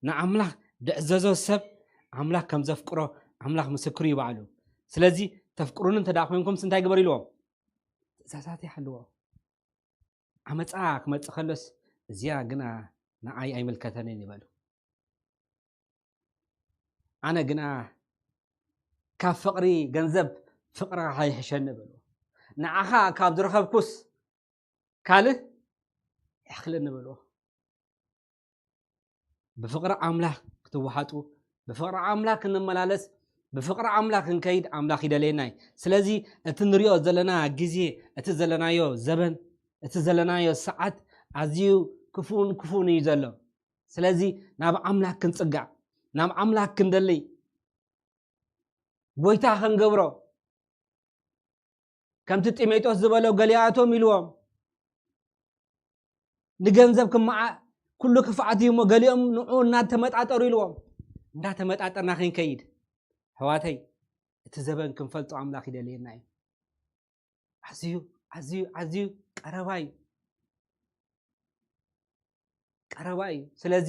ንኣምላኽ ድዕዘዞ ሰብ ኣምላኽ ከም ዘፍቅሮ ኣምላኽ ምስክሩ እዩ ባዕሉ። ስለዚ ተፍቅሩኒ እንተ ደኣ ኮይንኩምስ እንታይ ግበሩ ኢልዎም? ትእዛዛት ይሓልዎ። ዓመፃ ክመፅእ ከሎስ እዚኣ ግና ንዓይ ኣይምልከተንን ይበሉ። ኣነ ግና ካብ ፍቕሪ ገንዘብ ፍቕርኻ ይሕሸኒ በልዎ። ንዓኻ ካብ ዝረኸብኩስ ካልእ ይኣኽለኒ በልዎ። ብፍቕሪ ኣምላኽ ክትወሓጡ፣ ብፍቕሪ ኣምላኽ ክንመላለስ፣ ብፍቕሪ ኣምላኽ ክንከይድ ኣምላኽ ይደለየና እዩ። ስለዚ እቲ ንሪኦ ዘለና ግዜ፣ እቲ ዘለናዮ ዘበን፣ እቲ ዘለናዮ ሰዓት ኣዝዩ ክፉን ክፉን እዩ ዘሎ። ስለዚ ናብ ኣምላኽ ክንጽጋዕ፣ ናብ ኣምላኽ ክንደሊ፣ ጎይታ ክንገብሮ፣ ከምቲ ጢሞቴዎስ ዝበሎ ገሊኣቶም ኢልዎም ንገንዘብ ክመዓ ኩሉ ክፍኣት እዩ እሞ ገሊኦም ንዑ እናተመጣጠሩ ኢልዎም እንዳተመጣጠርና ክንከይድ ኣሕዋተይ እቲ ዘበን ክንፈልጦ ኣምላኽ ይደልየና እዩ። ኣዝዩ ኣዝዩ ኣዝዩ ቀረባ እዩ፣ ቀረባ እዩ። ስለዚ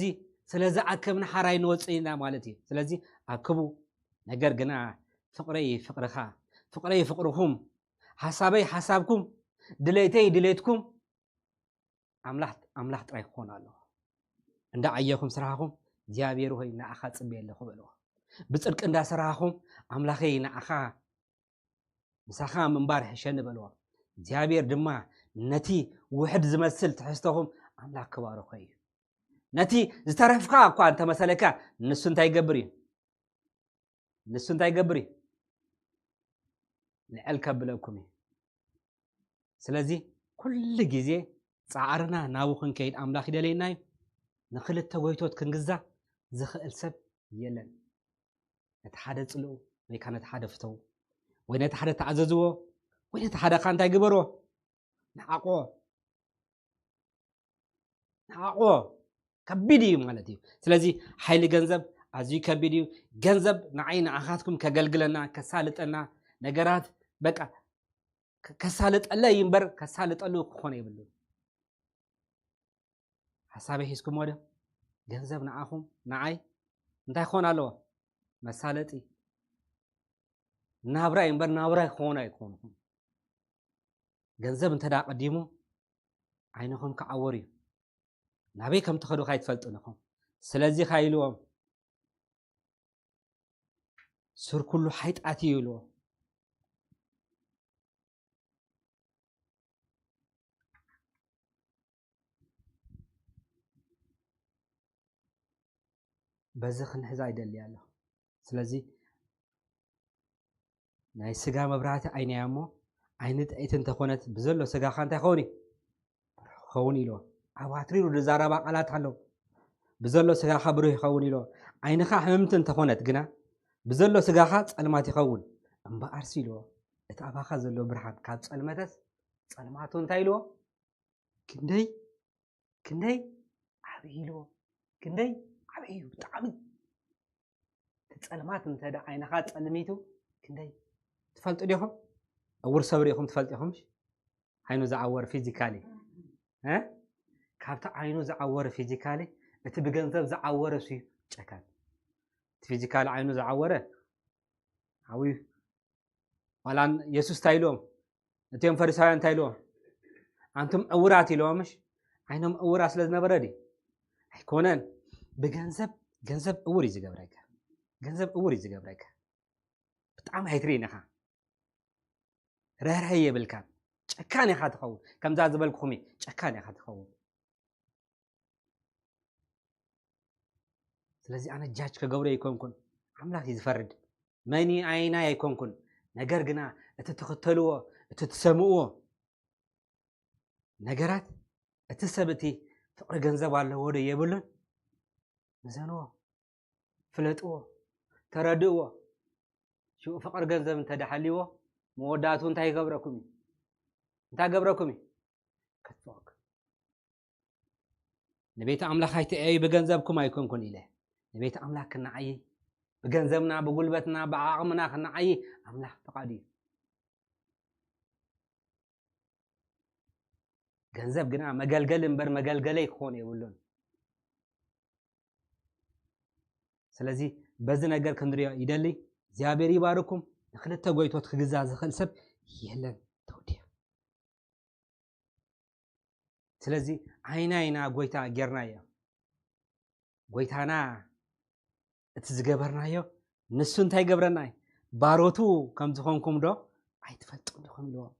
ስለ ዝኣከብና ሓራይ ንወፅእ ኢና ማለት እዩ። ስለዚ ኣክቡ። ነገር ግና ፍቕረይ ፍቕርኻ፣ ፍቕረይ ፍቕርኹም፣ ሓሳበይ ሓሳብኩም፣ ድሌተይ ድሌትኩም ኣምላኽ ኣምላኽ ጥራይ ክኾን ኣለዎ። እንዳ ዓየኹም ስራሕኹም እግዚኣብሔር ሆይ ንዓኻ ጽበየ ኣለኹ በልዎ። ብጽድቂ እንዳ ሰራሕኹም ኣምላኸይ ንዓኻ ምሳኻ ምንባር ሕሸኒ በልዎ። እግዚኣብሔር ድማ ነቲ ውሕድ ዝመስል ትሕዝቶኹም ኣምላኽ ክባርኾ እዩ። ነቲ ዝተረፍካ እኳ እንተመሰለካ ንሱ እንታይ ይገብር እዩ? ንሱ እንታይ ይገብር እዩ? ልዕል ከብለኩም እዩ። ስለዚ ኩሉ ግዜ ጻዕርና ናብኡ ክንከይድ ኣምላኽ ይደለየና እዩ። ንኽልተ ጎይቶት ክንግዛእ ዝኽእል ሰብ የለን። ነቲ ሓደ ጽልኡ ወይ ከኣ ነቲ ሓደ ፍተው ወይ ነቲ ሓደ ተኣዘዝዎ ወይ ነቲ ሓደ ከኣ እንታይ ግበርዎ? ንዓቆ ንዓቆ ከቢድ እዩ ማለት እዩ። ስለዚ ሓይሊ ገንዘብ ኣዝዩ ከቢድ እዩ። ገንዘብ ንዓይ ንዓኻትኩም ከገልግለና ከሳልጠና ነገራት በቃ ከሳልጠለይ እምበር ከሳልጠሉ ክኾነ የብሉን። ሓሳበይ ሒዝኩሞ ዶ? ገንዘብ ንዓኹም ንዓይ እንታይ ክኾን ኣለዎ? መሳለጢ ናብራይ እምበር ናብራይ ክኾን ኣይኮንኹም። ገንዘብ እንተ ደኣ ቀዲሙ ዓይንኹም ክዓወር እዩ። ናበይ ከም ትኸዱ ካይትፈልጡን ኢኹም። ስለዚ ኢልዎም ሱር ኩሉ ሓይጣት እዩ ኢልዎም። በዚ ክንሕዛ ይደሊ ኣሎ። ስለዚ ናይ ስጋ መብራህቲ ዓይነያ እሞ ዓይኒ ጥዕይቲ እንተኾነት ብዘሎ ስጋኻ እንታይ ኸውን እዩ? ኸውን ኢልዎ። ኣብ ኣትሪሩ ዝዛረባ ቃላት ኣለዉ። ብዘሎ ስጋኻ ብሩህ ይኸውን ኢልዎ። ዓይንኻ ሕምምቲ እንተኾነት ግና ብዘሎ ስጋኻ ጸልማት ይኸውን እምበኣርሲ ኢልዎ። እቲ ኣባኻ ዘሎ ብርሃን ካብ ጸልመተስ ጸልማቱ እንታይ ኢልዎ? ክንደይ ክንደይ ዓብዪ ኢልዎ። ክንደይ ዓብዪ እዩ ብጣዕሚ። እቲ ጸልማት እንተ ደኣ ዓይንኻ ጸልሚቱ ክንደይ ትፈልጡ ዲኹም? ዕውር ሰብ ርኢኹም ትፈልጡ ኢኹም? ዓይኑ ዝዓወረ ፊዚካሊ እ ካብቲ ዓይኑ ዝዓወረ ፊዚካሊ እቲ ብገንዘብ ዝዓወረ ሱ ጨካን። እቲ ፊዚካሊ ዓይኑ ዝዓወረ ዓብዩ ዋላ የሱስ እንታይ ኢልዎም? እቲኦም ፈሪሳውያን እንታይ ኢልዎም? ኣንቱም ዕውራት ኢልዎም። ምሽ ዓይኖም ዕውራት ስለ ዝነበረ ድዩ? ኣይኮነን። ብገንዘብ ገንዘብ ዕውር እዩ ዝገብረካ። ገንዘብ ዕውር እዩ ዝገብረካ። ብጣዕሚ ኣይትርእን ኢኻ። ርህራሄ የብልካን። ጨካን ኢኻ ትኸውን። ከምዛ ዝበልኩኹም እዩ። ጨካን ኢኻ ትኸውን። ስለዚ ኣነ ጃጅ ከገብሮ ኣይኮንኩን፣ ኣምላኽ እዩ ዝፈርድ። መኒ ኣይናይ ኣይኮንኩን። ነገር ግና እቲ ትኽተልዎ፣ እቲ ትሰምእዎ ነገራት፣ እቲ ሰብ እቲ ፍቕሪ ገንዘብ ኣለዎ ዶ የብሉን? ምዘንዎ፣ ፍለጥዎ፣ ተረድእዎ። ሽኡ ፍቕሪ ገንዘብ እንተ ደሓልዎ፣ መወዳእቱ እንታይ ይገብረኩም እዩ? እንታይ ገብረኩም እዩ? ከጥፍኦክ። ንቤት ኣምላኽ ኣይትእየዩ፣ ብገንዘብኩም ኣይኮንኩን ኢለ። ንቤት ኣምላኽ ክንዓዪ፣ ብገንዘብና፣ ብጉልበትና፣ ብዓቕምና ክንዓዪ ኣምላኽ ፍቓዱ እዩ። ገንዘብ ግና መገልገሊ እምበር መገልገለይ ክኾን የብሉን። ስለዚ በዚ ነገር ክንሪኦ ይደሊ። እግዚኣብሔር ይባርኩም። ንክልተ ጎይቶት ክግዛ ዝኽእል ሰብ የለን። ተወዲያ። ስለዚ ዓይናይና ጎይታ ጌርናዮ። ጎይታና እቲ ዝገበርናዮ ንሱ እንታይ ገብረና እዩ? ባሮቱ ከም ዝኾንኩም ዶ ኣይትፈልጡን ዲኹም ኢልዎም።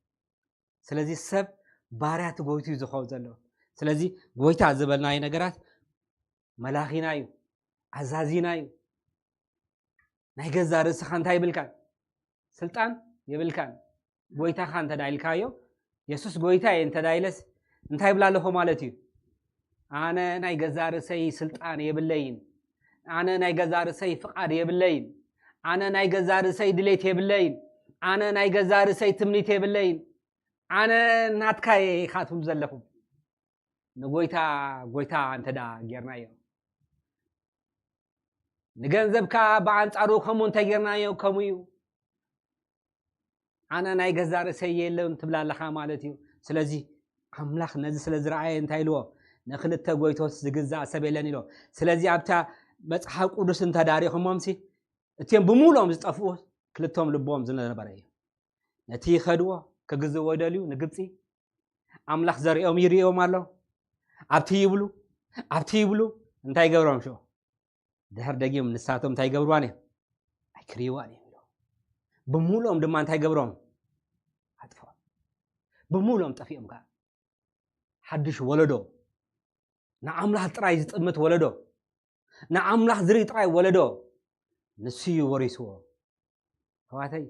ስለዚ ሰብ ባርያ እቲ ጎይቱ እዩ ዝኸውን ዘሎ። ስለዚ ጎይታ ዝበልናዮ ነገራት መላኺና እዩ፣ ኣዛዚና እዩ። ናይ ገዛ ርእስኻ እንታይ ይብልካን? ስልጣን የብልካን። ጎይታኻ እንተ ዳ ኢልካዮ፣ የሱስ ጎይታ እየ እንተ ዳ ኢለስ እንታይ ይብላ ኣለኹ ማለት እዩ? ኣነ ናይ ገዛ ርእሰይ ስልጣን የብለይን። ኣነ ናይ ገዛ ርእሰይ ፍቓድ የብለይን። ኣነ ናይ ገዛ ርእሰይ ድሌት የብለይን። ኣነ ናይ ገዛ ርእሰይ ትምኒት የብለይን። ኣነ ናትካ እየ ኢኻ ትብሉ ዘለኹም። ንጎይታ ጎይታ እንተ ዳ ጌርናዮ፣ ንገንዘብ ከኣ ብኣንጻሩ ከምኡ እንተ ጌርናዮ ከምኡ እዩ። ኣነ ናይ ገዛ ርእሰይ የለን ትብላ ኣለኻ ማለት እዩ። ስለዚ ኣምላኽ ነዚ ስለ ዝረኣየ እንታይ ኢልዎ? "ንክልተ ጎይቶት ዝግዛእ ሰብ የለን" ኢሎ። ስለዚ ኣብታ መጽሓፍ ቅዱስ እንተዳሪኹሞምሲ እቲኦም ብምሉኦም ዝጠፍኡ ክልቶም ልቦም ዝነበረ እዩ። ነቲ ይኸድዎ ክግዝዎ ይደልዩ ንግብፂ ኣምላኽ ዘርእዮም ይርእዮም ኣሎ። ኣብቲ ይብሉ ኣብቲ ይብሉ እንታይ ይገብሮም ሽዑ? ድሕር ደጊም ንሳቶም እንታይ ይገብርዋን እዮም? ኣይክርእይዋን እዮም ኢሎም። ብምሉኦም ድማ እንታይ ገብሮም? ኣጥፍኦም። ብምሉኦም ጠፊኦም ከዓ ሓድሽ ወለዶ፣ ንኣምላኽ ጥራይ ዝጥምት ወለዶ፣ ንኣምላኽ ዝርኢ ጥራይ ወለዶ ንሱ እዩ ወሪስዎ። ኣሕዋተይ፣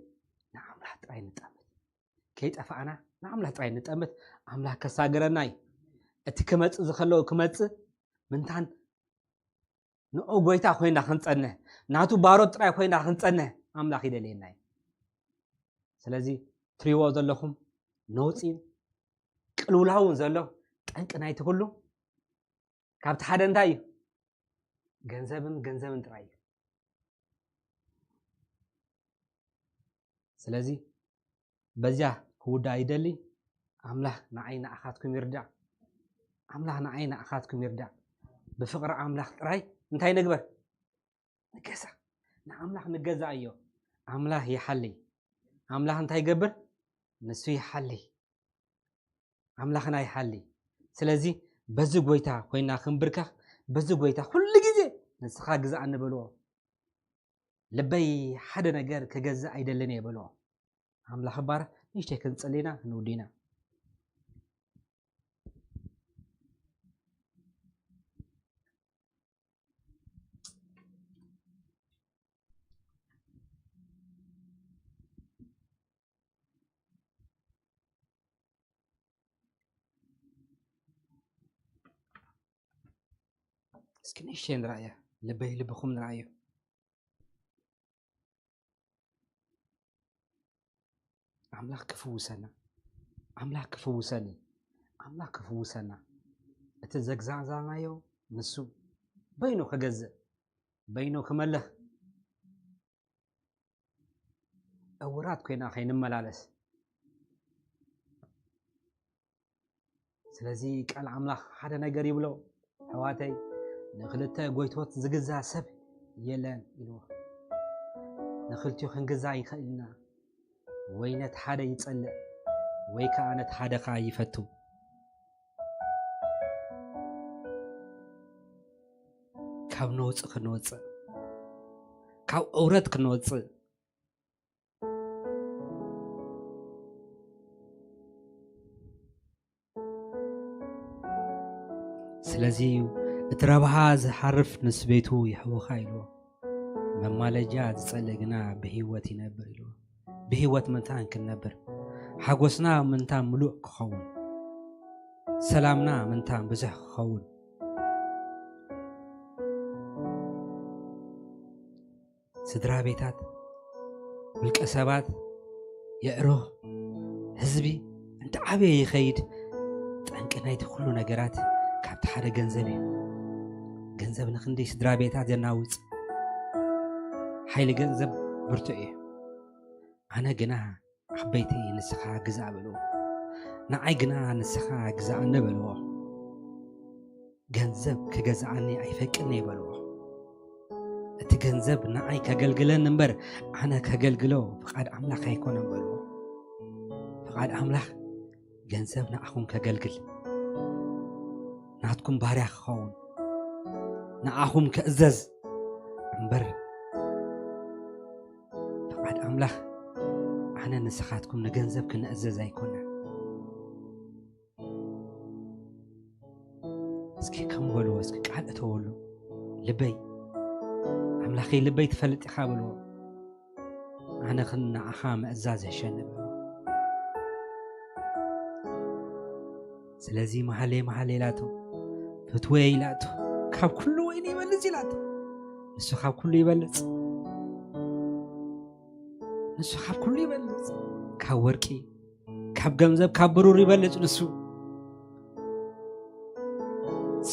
ንኣምላኽ ጥራይ ንጠምት። ከይጠፋእና ንኣምላኽ ጥራይ ንጠምት። ኣምላኽ ከሳግረና እዩ። እቲ ክመጽእ ዝኸለዎ ክመጽእ ምንታን ንኡ ጎይታ ኮይና ክንጸንሕ፣ ናቱ ባሮት ጥራይ ኮይና ክንጸንሕ ኣምላኽ ይደልየና እዩ። ስለዚ ትሪዎ ዘለኹም ነውጺን ቅልውላውን ዘሎ ጠንቂ ናይቲ ኩሉ ካብቲ ሓደ እንታይ እዩ? ገንዘብን ገንዘብን ጥራይ እዩ። ስለዚ በዚያ ክውዳእ ይደሊ። ኣምላኽ ንዓይ ንኣኻትኩም ይርዳእ። ኣምላኽ ንዓይ ንኣኻትኩም ይርዳእ። ብፍቕሪ ኣምላኽ ጥራይ እንታይ ንግበር? ንገዛ። ንኣምላኽ ንገዛ እዮ። ኣምላኽ ይሓሊ። ኣምላኽ እንታይ ይገብር? ንሱ ይሓሊ። ኣምላኽና ይሓሊ። ስለዚ በዚ ጎይታ ኮይና ክንብርከኽ፣ በዚ ጎይታ ኩሉ ግዜ ንስኻ ግዛእ ንበልዎ። ልበይ ሓደ ነገር ክገዝእ ኣይደልን እየ በልዎ። ኣምላኽ ባር ንእሽተይ ክንጽሊ ኢና፣ ክንውዲ ኢና። እስኪ ንእሽተይ ንርኣያ፣ ልበይ ልብኹም ንርኣዩ። ኣምላኽ ክፍውሰና፣ ኣምላኽ ክፍውሰኒ፣ ኣምላኽ ክፍውሰና። እቲ ዘግዛዕዛዕናዮ ንሱ በይኑ ክገዝእ፣ በይኑ ክመልኽ፣ ዕውራት ኮይና ከይንመላለስ። ስለዚ ቃል ኣምላኽ ሓደ ነገር ይብሎ፣ ኣሕዋተይ፣ ንክልተ ጎይቶት ዝግዛእ ሰብ የለን ኢልዎ። ንክልቲኡ ክንግዛእ ይኽእል ኢና፣ ወይ ነቲ ሓደ ይጸልእ፣ ወይ ከኣ ነቲ ሓደ ከኣ ይፈቱ። ካብ ነውጺ ክንወጽእ፣ ካብ ዕውረት ክንወጽእ፣ ስለዚ እዩ እቲ ረብሃ ዝሓርፍ ንስበይቱ የሕውኻ ኢልዎ። መማለጃ ዝጸልእ ግና ብህይወት ይነብር ኢልዎ። ብህይወት ምንታን ክንነብር፣ ሓጎስና ምንታን ምሉእ ክኸውን፣ ሰላምና ምንታን ብዙሕ ክኸውን፣ ስድራ ቤታት፣ ውልቀ ሰባት፣ የዕሩኽ፣ ህዝቢ እንተ ዓበየ ይኸይድ። ጠንቂ ናይቲ ኩሉ ነገራት ካብቲ ሓደ ገንዘብ እዩ። ገንዘብ ንክንደይ ስድራ ቤታት የናውጽ። ሓይሊ ገንዘብ ብርቱዕ እዩ። ኣነ ግና ዓበይቲ ንስኻ ግዛእ በልዎ፣ ንዓይ ግና ንስኻ ግዛእኒ በልዎ። ገንዘብ ክገዝኣኒ ኣይፈቅድን እየ በልዎ። እቲ ገንዘብ ንዓይ ከገልግለኒ እምበር ኣነ ከገልግሎ ፍቓድ ኣምላኽ ኣይኮነን በልዎ። ፍቓድ ኣምላኽ ገንዘብ ንዓኹም ከገልግል፣ ናትኩም ባርያ ክኸውን፣ ንዓኹም ክእዘዝ እምበር ፍቓድ ኣምላኽ ኣነ ንስኻትኩም ንገንዘብ ክንእዘዝ ኣይኮነን። እስኪ ከም በልዎ፣ እስኪ ቃል እተወሉ። ልበይ ኣምላኸይ፣ ልበይ ትፈልጥ ኢኻ በልዎ። ኣነ ኽን ንዓኻ ምእዛዝ ይሕሸኒ በልዎ። ስለዚ መሃሌ መሃሌ ኢላቶ፣ ፍትወይ ኢላቶ፣ ካብ ኩሉ ወይኒ ይበልጽ ኢላቶ። ንሱ ካብ ኩሉ ይበልጽ። ንሱ ካብ ኩሉ ይበልጽ። ካብ ወርቂ፣ ካብ ገንዘብ፣ ካብ ብሩር ይበልጽ ንሱ።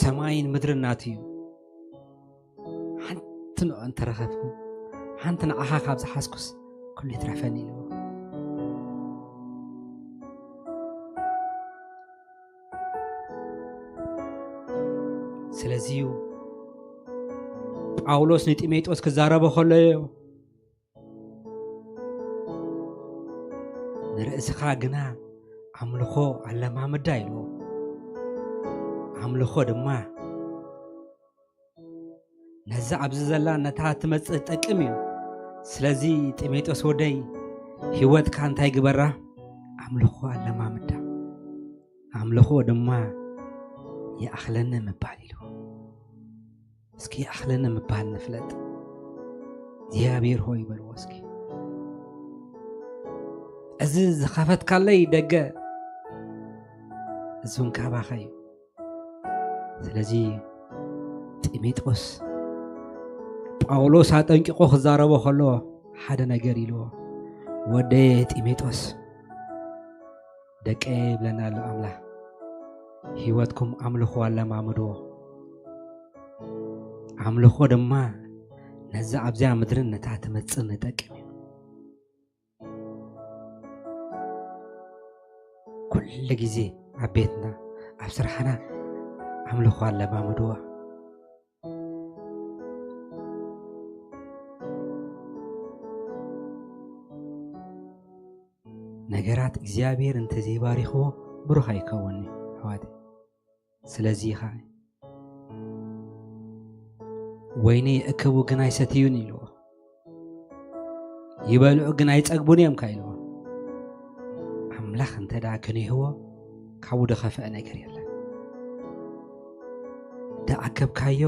ሰማይን ምድርን ናቱ እዩ። ሓንቲ ንዑ እንተረኸብኩ፣ ሓንቲ ንዓኻ ካብ ዝሓዝኩስ ኩሉ ይትረፈኒ ኢልዎ። ስለዚ እዩ ጳውሎስ ንጢሞቴዎስ ክዛረቦ ከሎዮ፣ "ንርእስኻ ግና ኣምልኾ ኣለማምዳ" ኢልዎ። ኣምልኾ ድማ ነዛ ኣብዚ ዘላ ነታ ትመጽእ ትጠቅም እዩ። ስለዚ ጢሞቴዎስ ወደይ፣ ህይወትካ እንታይ ግበራ? ኣምልኾ ኣለማምዳ። ኣምልኾ ድማ ይኣኽለኒ ምባል ኢሉ። እስኪ ይኣኽለኒ ምባል ንፍለጥ። እግዚኣብሔር ሆይ በልዎ እስኪ። እዚ ዝኸፈትካለይ ደገ፣ እዚ እውን ካባኻ እዩ። ስለዚ ጢሞቴዎስ ጳውሎስ ኣጠንቂቑ ክዛረቦ ከሎ ሓደ ነገር ኢልዎ፣ "ወደየ ጢሞቴዎስ፣ ደቀየ" ይብለና ኣሎ ኣምላኽ። ህይወትኩም ኣምልኾ ኣለማምድዎ። ኣምልኾ ድማ ነዛ ኣብዚኣ ምድርን ነታ ትመጽእ ንጠቅም እዩ። ኩሉ ግዜ ኣብ ቤትና፣ ኣብ ስራሕና ኣምልኾ ኣለማምድዎ። ነገራት እግዚኣብሔር እንተዘይባሪኽዎ ብሩኽ ኣይከውንን እዩ፣ ኣሕዋተይ። ስለዚ ኸኣ "ወይኒ ይእክቡ ግን ኣይሰትዩን" ኢልዎ። "ይበልዑ ግን ኣይጸግቡን እዮም" ከ ኢልዎ። ኣምላኽ እንተ ደኣ ከኒህዎ፣ ካብኡ ዝኸፍአ ነገር የለን። ደኣከብካዮ፣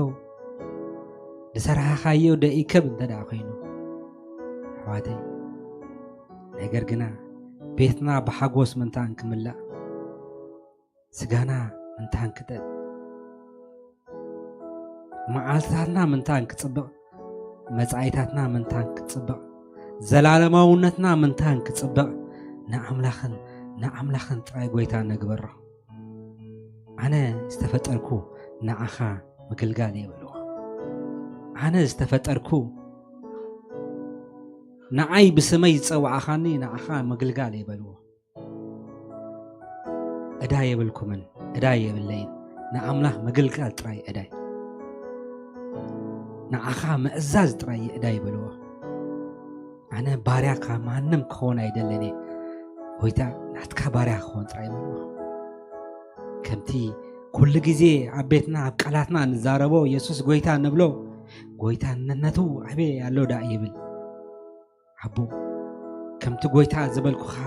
ዝሰራሕኻዮ ደይከብ እንተ ደኣ ኮይኑ፣ ኣሕዋተይ፣ ነገር ግና ቤትና ብሓጎስ ምንታን ክምላእ፣ ስጋና ምንታን ክጠጥ፣ መዓልትታትና ምንታን ክጽብቕ፣ መጻኢታትና ምንታን ክጽብቕ፣ ዘላለማውነትና ምንታን ክጽብቕ፣ ንኣምላኽን ንኣምላኽን ጥራይ ጎይታ ነግበሮ። "ኣነ ዝተፈጠርኩ ንዓኻ ምግልጋል እየ" በልዎ። "ኣነ ዝተፈጠርኩ፣ ንዓይ ብስመይ ዝጸዋዕኻኒ ንዓኻ ምግልጋል እየ" በልዎ። "ዕዳ የብልኩምን፣ ዕዳ የብለይን፣ ንኣምላኽ ምግልጋል ጥራይ ዕዳይ፣ ንዓኻ ምእዛዝ ጥራይ ዕዳይ" በልዎ። "ኣነ ባርያ ካብ ማንም ክኸውን ኣይደልን እየ፣ ጎይታ ናትካ ባርያ ክኸውን ጥራይ" በልዎ። ከምቲ ኩሉ ግዜ ኣብ ቤትና ኣብ ቃላትና ንዛረቦ፣ የሱስ ጎይታ ንብሎ፣ ጎይታነቱ ኣበይ ኣሎ ደኣ ይብል። ኣቦ፣ ከምቲ ጎይታ ዝበልኩኻ፣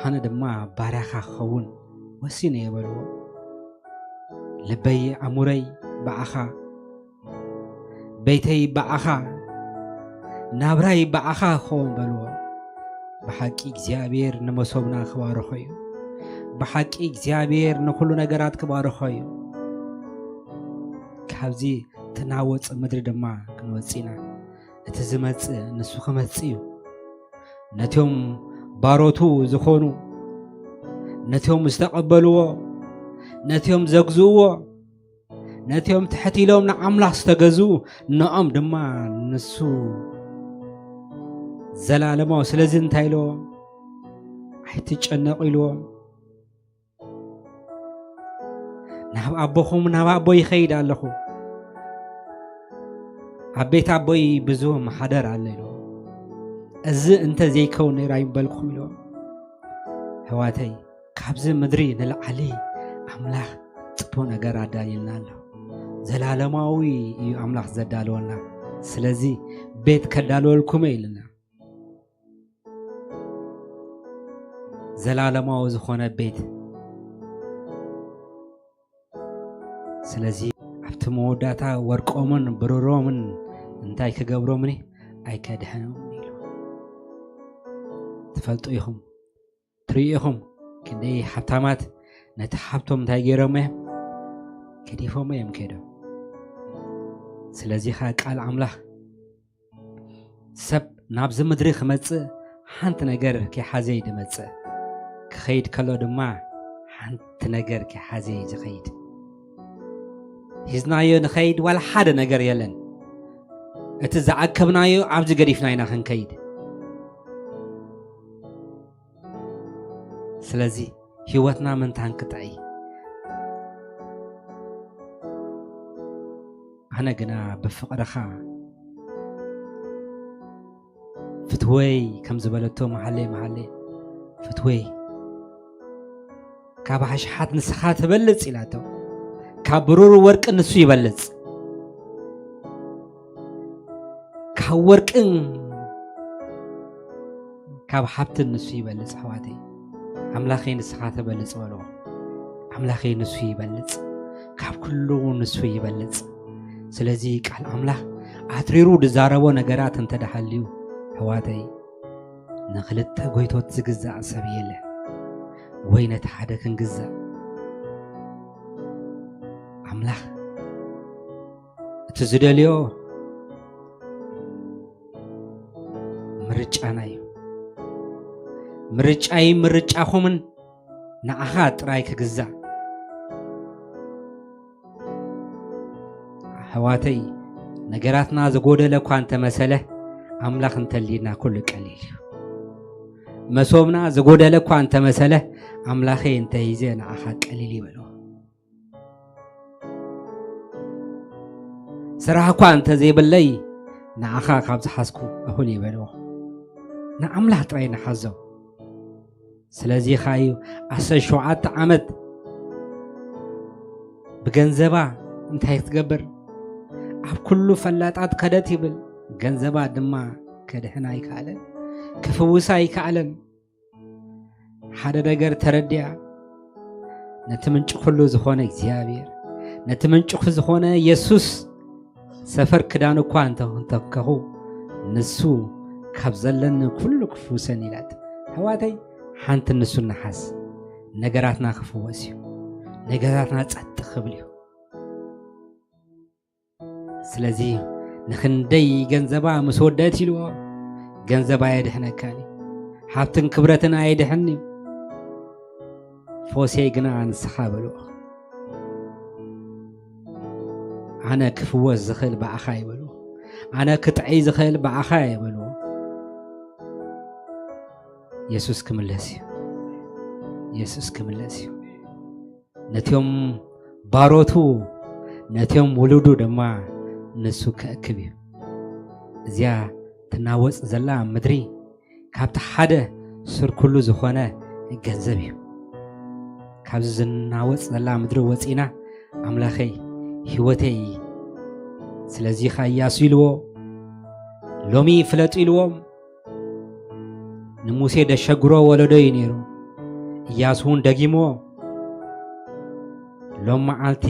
ኣነ ድማ ባርያኻ ክኸውን ወሲነ እየ በልዎ። ልበይ ኣእምሮይ ብኣኻ፣ ቤተይ ብኣኻ፣ ናብራይ ብኣኻ ክኸውን በልዎ። ብሓቂ እግዚኣብሔር ንመሶብና ክባርኾ እዩ። ብሓቂ እግዚኣብሔር ንኹሉ ነገራት ክባርኾ እዩ። ካብዚ ትናወጽ ምድሪ ድማ ክንወጽእ ኢና። እቲ ዝመጽእ ንሱ ክመጽእ እዩ። ነቶም ባሮቱ ዝኾኑ፣ ነቶም ዝተቐበልዎ፣ ነቶም ዘግዝእዎ፣ ነቶም ትሕት ኢሎም ንኣምላኽ ዝተገዝኡ፣ ንኦም ድማ ንሱ ዘላለማዊ። ስለዚ እንታይ ኢልዎም? "ኣይትጨነቑ" ኢልዎም። "ናብ ኣቦኹም፣ ናብ ኣቦይ ይኸይድ ኣለኹ፣ ኣብ ቤት ኣቦይ ብዙ ማሓደር ኣሎ" ኢልዎም። "እዚ እንተ ዘይከውን ነይሩ ኣይምበልኩኹም" ኢልዎም። ኣሕዋተይ፣ ካብዚ ምድሪ ንላዕሊ ኣምላኽ ጽቡቕ ነገር ኣዳልዩልና ኣሎ። ዘላለማዊ እዩ ኣምላኽ ዘዳልወልና። ስለዚ ቤት ከዳልወልኩም እየ ኢልና። ዘላለማዊ ዝኾነ ቤት። ስለዚ ኣብቲ መወዳእታ ወርቆምን ብሩሮምን እንታይ ክገብሮምኒ ኣይከድሕኖምን ኢሉ። ትፈልጡ ኢኹም፣ ትርእዩ ኢኹም፣ ክንደይ ሃብታማት ነቲ ሃብቶም እንታይ ገይሮሞ እዮም? ገዲፎሞ እዮም ከይዶም። ስለዚ ኸኣ ቃል ኣምላኽ፣ ሰብ ናብዚ ምድሪ ክመጽእ ሓንቲ ነገር ከይሓዘ እዩ ዝመጽእ። ክኸይድ ከሎ ድማ ሓንቲ ነገር ከይሓዘ እዩ ዝኸይድ። ሒዝናዮ ንኸይድ ዋላ ሓደ ነገር የለን። እቲ ዝኣከብናዮ ኣብዚ ገዲፍና ኢና ክንከይድ። ስለዚ ህይወትና ምንታን ክጥዕይ፣ ኣነ ግና ብፍቕርኻ ፍትወይ ከም ዝበለቶ መሓለይ መሓለይ ፍትወይ ካብ ኣሽሓት ንስኻ ትበልጽ ኢላቶ። ካብ ብሩር ወርቂ ንሱ ይበልጽ፣ ካብ ወርቅን ካብ ሃብትን ንሱ ይበልጽ። ኣሕዋተይ፣ ኣምላኸይ ንስኻ ትበልጽ በልዎ። ኣምላኸይ ንሱ ይበልጽ፣ ካብ ኩሉ ንሱ ይበልጽ። ስለዚ ቃል ኣምላኽ ኣትሪሩ ዝዛረቦ ነገራት እንተ ደሃልዩ፣ ኣሕዋተይ፣ ንኽልተ ጎይቶት ዝግዛእ ሰብ የለን፣ ወይ ነቲ ሓደ ክንግዛእ። ኣምላኽ እቲ ዝደልዮ ምርጫና እዩ። ምርጫይ ምርጫኹምን ንዓኻ ጥራይ ክግዛእ። ኣሕዋተይ፣ ነገራትና ዝጎደለ እኳ እንተመሰለ፣ ኣምላኽ እንተሊና ኩሉ ቀሊል እዩ። መሶብና ዝጎደለ እኳ እንተመሰለ፣ ኣምላኸይ እንተሂዘ ንዓኻ ቀሊል ይበሎ። ስራሕ እኳ እንተዘይብለይ፣ ንዓኻ ካብ ዝሓዝኩ እኹል ይበሎ። ንኣምላኽ ጥራይ ንሓዞ። ስለዚ ኸኣ እዩ ዓሰርተ ሸውዓተ ዓመት ብገንዘባ እንታይ ክትገብር፣ ኣብ ኩሉ ፈላጣት ከደት ይብል፣ ገንዘባ ድማ ከድሕን ኣይከኣለን፣ ክፍውስ ኣይከኣለን። ሓደ ነገር ተረዲኣ፣ ነቲ ምንጪ ኩሉ ዝኾነ እግዚኣብሔር፣ ነቲ ምንጪ ኩሉ ዝኾነ የሱስ ሰፈር ክዳን እኳ እንተ-፣ እንተንከኹ፣ ንሱ ካብ ዘለኒ ኩሉ ክፍውሰኒ ኢላት። ኣሕዋተይ፣ ሓንቲ ንሱ ንሓዝ፣ ነገራትና ክፍወስ እዩ። ነገራትና ጸጥ ክብል እዩ። ስለዚ ንኽንደይ ገንዘባ ምስ ወደት ኢልዎ፣ ገንዘባ ኣየድሕነካን እዩ። ሃብትን ክብረትን ኣየድሕን እዩ። ፈውሰይ ግና ንስኻ በልዎ። ኣነ ክፍወስ ዝኽእል ብኣኻ ይበልዎ። ኣነ ክጥዕይ ዝኽእል ብኣኻ ይበልዎ። የሱስ ክምለስ እዩ። የሱስ ክምለስ እዩ። ነቲኦም ባሮቱ፣ ነቲኦም ውሉዱ ድማ ንሱ ክእክብ እዩ። እዚኣ ትናወጽ ዘላ ምድሪ ካብቲ ሓደ ስር ኩሉ ዝኾነ ገንዘብ እዩ። ካብዚ ዝናወጽ ዘላ ምድሪ ወጺና፣ ኣምላኸይ፣ ህይወተይ፣ ስለዚ ኸኣ ኢያሱ ኢልዎ፣ ሎሚ ፍለጡ ኢልዎም፣ ንሙሴ ደሸግሮ ወለዶ እዩ ነይሩ። ኢያሱ እውን ደጊምዎ፣ ሎም መዓልቲ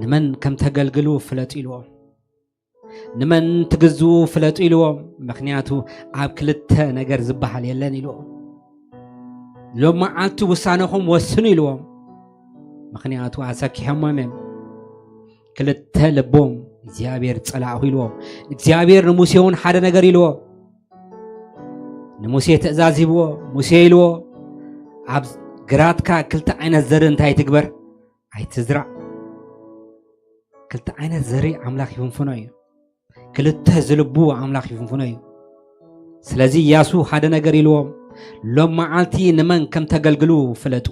ንመን ከም ተገልግሉ ፍለጡ ኢልዎም። ንመን ትግዝኡ ፍለጡ ኢልዎም፣ ምኽንያቱ ኣብ ክልተ ነገር ዝበሃል የለን ኢልዎም። ሎም መዓልቲ ውሳነኹም ወስኑ ኢልዎም፣ ምኽንያቱ ኣሰኪሖሞም እዮም። ክልተ ልቦም እግዚኣብሔር ጸላእኹ ኢልዎም። እግዚኣብሔር ንሙሴ እውን ሓደ ነገር ኢልዎ። ንሙሴ ትእዛዝ ሂብዎ። ሙሴ ኢልዎ፣ ኣብ ግራትካ ክልተ ዓይነት ዘርኢ እንታይ ትግበር? ኣይትዝራእ። ክልተ ዓይነት ዘርኢ ኣምላኽ ይፍንፍኖ እዩ። ክልተ ዝልቡ ኣምላኽ ይፍንፍኖ እዩ። ስለዚ ኢያሱ ሓደ ነገር ኢልዎም፣ ሎም መዓልቲ ንመን ከም ተገልግሉ ፍለጡ።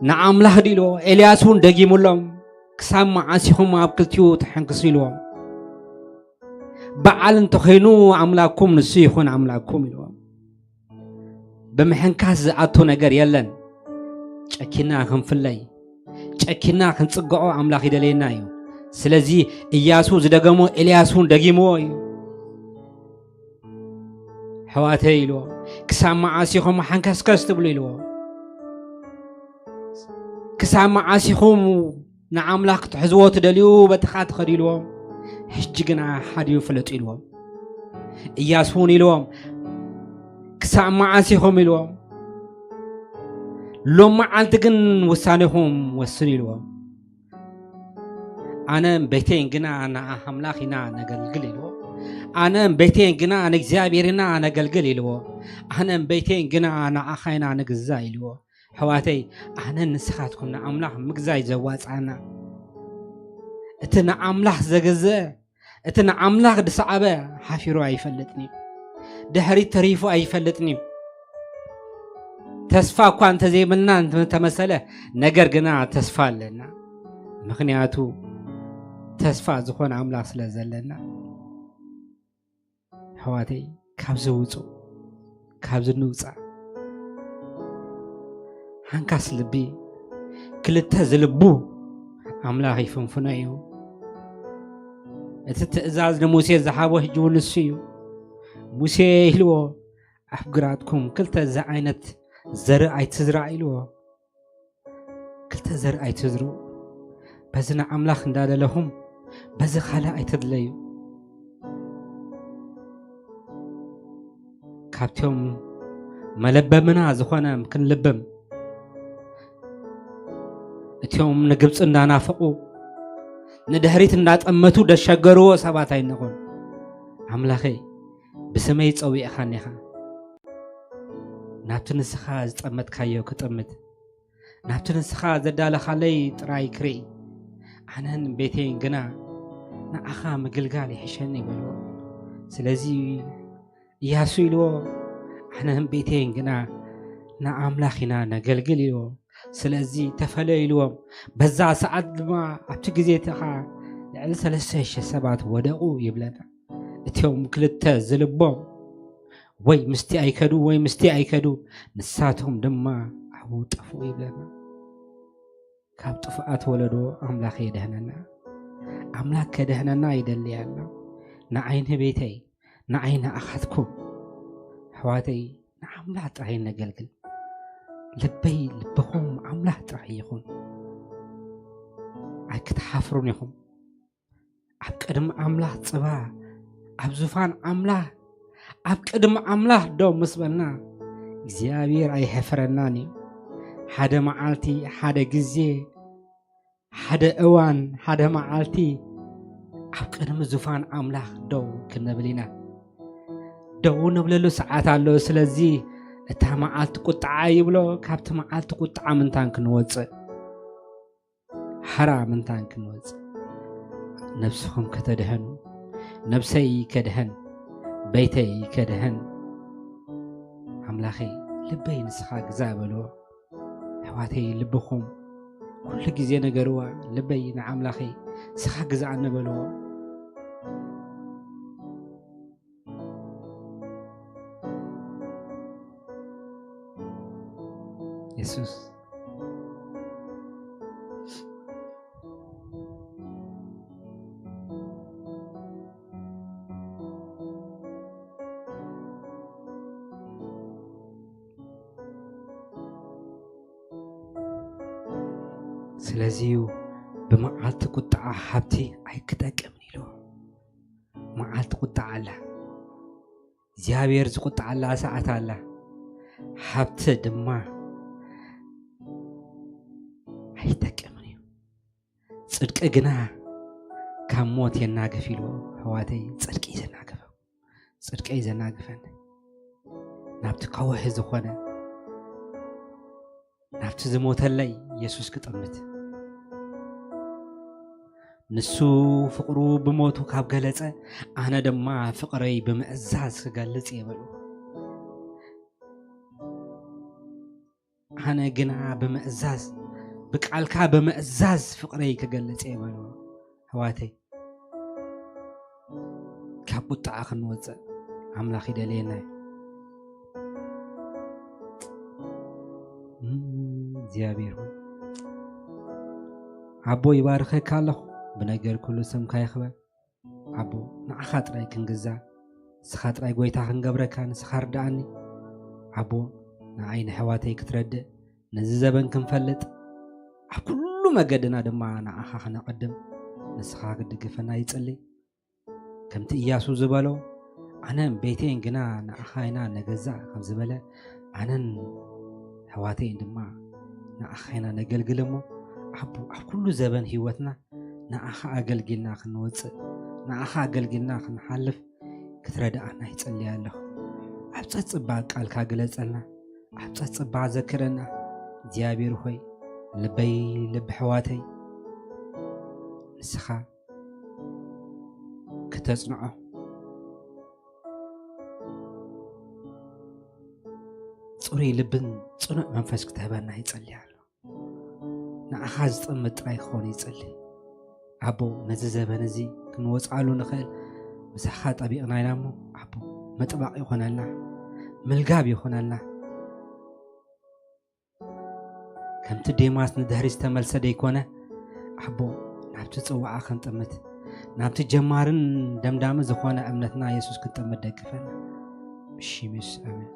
ንኣምላኽ ድኢልዎ። ኤልያስ እውን ደጊሙሎም፣ ክሳብ መዓስ ኢኹም ኣብ ክልቲኡ ትሕንክሱ ኢልዎም። በዓል እንተኾይኑ ኣምላክኩም ንሱ ይኹን ኣምላክኩም ኢልዎም። ብምሕንካስ ዝኣቱ ነገር የለን። ጨኪና ክንፍለይ፣ ጨኪና ክንጽግዖ ኣምላኽ ይደልየና እዩ። ስለዚ ኢያሱ ዝደገሞ ኤልያስ እውን ደጊምዎ እዩ። ኣሕዋተይ ኢልዎም፣ ክሳብ መዓስ ኢኹም ሓንከስከስ ትብሉ ኢልዎም። ክሳብ መዓስ ኢኹም ንኣምላኽ ክትሕዝዎ ትደልዩ በትኻ ትኸዱ ኢልዎም። ሕጂ ግና ሓዲኡ ፍለጡ ኢልዎም። ኢያሱ እውን ኢልዎም፣ ክሳብ መዓስ ኢኹም ኢልዎም። ሎም መዓልቲ ግን ውሳኔኹም ወስኑ ኢልዎም። ኣነን ቤተይን ግና ንኣምላኽ ኢና ነገልግል ኢልዎ። ኣነን ቤተይን ግና ንእግዚኣብሔር ኢና ነገልግል ኢልዎ። ኣነን ቤተይን ግና ንኣኻ ኢና ንግዛእ ኢልዎ። ኣሕዋተይ፣ ኣነን ንስኻትኩም ንኣምላኽ ምግዛይ ዘዋጽኣና። እቲ ንኣምላኽ ዘገዘ፣ እቲ ንኣምላኽ ዝሰዓበ ሓፊሩ ኣይፈልጥን እዩ። ድሕሪት ተሪፉ ኣይፈልጥን እዩ። እቲ ተስፋ እኳ እንተዘይብልና እንተመሰለ፣ ነገር ግና ተስፋ ኣለና። ምኽንያቱ ተስፋ ዝኾነ ኣምላኽ ስለ ዘለና። ኣሕዋተይ፣ ካብዚ ውፁ፣ ካብዚ ንውፃእ። ሓንካስ ልቢ፣ ክልተ ዝልቡ ኣምላኽ ይፍንፍኖ እዩ። እቲ ትእዛዝ ንሙሴ ዝሃቦ ሕጂ እውን ንሱ እዩ። ሙሴ ኢልዎ፣ ኣብ ግራትኩም ክልተ ዝዓይነት ዘርኢ ኣይትዝራእ ኢልዎ። ክልተ ዘርኢ ኣይትዝርኡ። በዚ ንኣምላኽ እንዳደለኹም በዚ ካልእ ኣይትድለዩ። ካብቶም መለበምና ዝኾነ ክንልብም፣ እቲኦም ንግብፂ እንዳናፈቑ ንድሕሪት እንዳጠመቱ ደሸገርዎ ሰባት ኣይንኹን። ኣምላኸይ፣ ብስመይ ጸዊዕኻኒ ኢኻ። ናብቲ ንስኻ ዝጠመትካዮ ክጥምት፣ ናብቲ ንስኻ ዘዳለኻለይ ጥራይ ክርኢ፣ ኣነን ቤተይን ግና ንዓኻ ምግልጋል ይሕሸኒ በልዎ። ስለዚ እያሱ ኢልዎ፣ ኣነን ቤተይን ግና ንኣምላኽ ኢና ነገልግል ኢልዎ። ስለዚ ተፈለዩ ኢልዎም። በዛ ሰዓት ድማ ኣብቲ ግዜ እቲ ኸዓ ልዕሊ ሰለስተ ሽሕ ሰባት ወደቑ ይብለና። እቲኦም ክልተ ዝልቦም ወይ ምስቲ ኣይከዱ ወይ ምስቲ ኣይከዱ፣ ንሳቶም ድማ ኣብኡ ጠፍኡ ይብለና። ካብ ጥፍኣት ወለዶ ኣምላኽ የድሕነና። ኣምላኽ ከድሕነና ይደሊ ኣሎ። ንዓይ ንቤተይ፣ ንዓይ ንኣኻትኩም፣ ኣሕዋተይ፣ ንኣምላኽ ጥራይ ነገልግል። ልበይ ልብኹም ኣምላኽ ጥራይ ይኹን። ኣይክትሓፍሩን ኢኹም። ኣብ ቅድሚ ኣምላኽ ጽባ፣ ኣብ ዙፋን ኣምላኽ፣ ኣብ ቅድሚ ኣምላኽ ደው ምስ በልና፣ እግዚኣብሔር ኣይሕፍረናን እዩ። ሓደ መዓልቲ፣ ሓደ ግዜ፣ ሓደ እዋን፣ ሓደ መዓልቲ ኣብ ቅድሚ ዙፋን ኣምላኽ ደው ክንብል ኢና። ደው ንብለሉ ሰዓት ኣሎ። ስለዚ እታ መዓልቲ ቁጥዓ ይብሎ፣ ካብቲ መዓልቲ ቁጥዓ ምንታን ክንወጽእ፣ ሓራ ምንታን ክንወጽእ። ነብስኹም ከተድሕኑ፣ ነብሰይ ከድሕን፣ ቤተይ ከድሕን፣ ኣምላኸይ ልበይ ንስኻ ግዛእ በልዎ። ኣሕዋተይ ልብኹም ኩሉ ግዜ ነገርዋ፣ ልበይ ንኣምላኸይ ንስኻ ግዛኣኒ በልዎ። የሱስ። ስለዚ እዩ ብመዓልቲ ቁጥዓ ሃብቲ ኣይክጠቅምን ኢልዎ። መዓልቲ ቁጥዓ ኣላ። እግዚኣብሔር ዝቁጥዓላ ሰዓት ኣላ። ሃብቲ ድማ ኣይጠቅምን እዩ። ጽድቂ ግና ካብ ሞት የናግፍ ኢልዎ። ኣሕዋተይ፣ ጽድቂ እዩ ዘናግፈ። ጽድቂ እዩ ዘናግፈኒ። ናብቲ ከውሒ ዝኾነ፣ ናብቲ ዝሞተለይ የሱስ ክጥምት። ንሱ ፍቕሩ ብሞቱ ካብ ገለጸ፣ ኣነ ድማ ፍቕረይ ብምእዛዝ ክገልጽ እየ በሉ። ኣነ ግና ብምእዛዝ፣ ብቃልካ ብምእዛዝ ፍቕረይ ክገልጽ እየ በሉ። ኣሕዋተይ፣ ካብ ቁጥዓ ክንወፅእ ኣምላኽ ይደልየና እዩ። እም፣ እግዚኣብሔር ሆይ፣ ኣቦ ይባርኸካ ኣለኹ። ብነገር ኩሉ ስምካ ይኽበር። ኣቦ፣ ንዓኻ ጥራይ ክንግዛእ፣ ንስኻ ጥራይ ጎይታ ክንገብረካ፣ ንስኻ ርድኣኒ። ኣቦ፣ ንዓይ ንኣሕዋተይ ክትረድእ፣ ነዚ ዘበን ክንፈልጥ፣ ኣብ ኩሉ መገድና ድማ ንዓኻ ክነቐድም፣ ንስኻ ክትድግፈና ይጽሊ። ከምቲ ኢያሱ ዝበሎ፣ ኣነን ቤተይን ግና ንዓኻ ኢና ንገዛእ ከም ዝበለ፣ ኣነን ኣሕዋተይን ድማ ንዓኻ ኢና ነገልግል እሞ፣ ኣቦ፣ ኣብ ኩሉ ዘበን ህይወትና ንዓኻ ኣገልጊልና ክንወጽእ፣ ንዓኻ ኣገልጊልና ክንሓልፍ ክትረድኣና ይጽሊ ኣለኹ። ኣብ ጸጽባቕ ቃልካ ግለጸልና፣ ኣብ ጸጽባቕ ዘክረና። እግዚኣብሔር ሆይ፣ ልበይ ልቢ ኣሕዋተይ ንስኻ ክተጽንዖ። ጽሩይ ልብን ጽኑዕ መንፈስ ክትህበና ይጸሊ ኣሎ። ንዓኻ ዝጥምት ጥራይ ክኾን ይጸሊ። ኣቦ፣ ነዚ ዘበን እዚ ክንወጽኣሉ ንኽእል ምሳኻ ጠቢቕና ኢና እሞ፣ ኣቦ፣ ምጥባቕ ይኾነልና፣ ምልጋብ ይኾነልና። ከምቲ ዴማስ ንድሕሪ ዝተመልሰ ደይኮነ፣ ኣቦ፣ ናብቲ ጽዋዓ ክንጥምት፣ ናብቲ ጀማርን ደምዳሚ ዝኾነ እምነትና የሱስ ክንጥምት ደግፈና። ብሽም የሱስ፣ ኣሜን።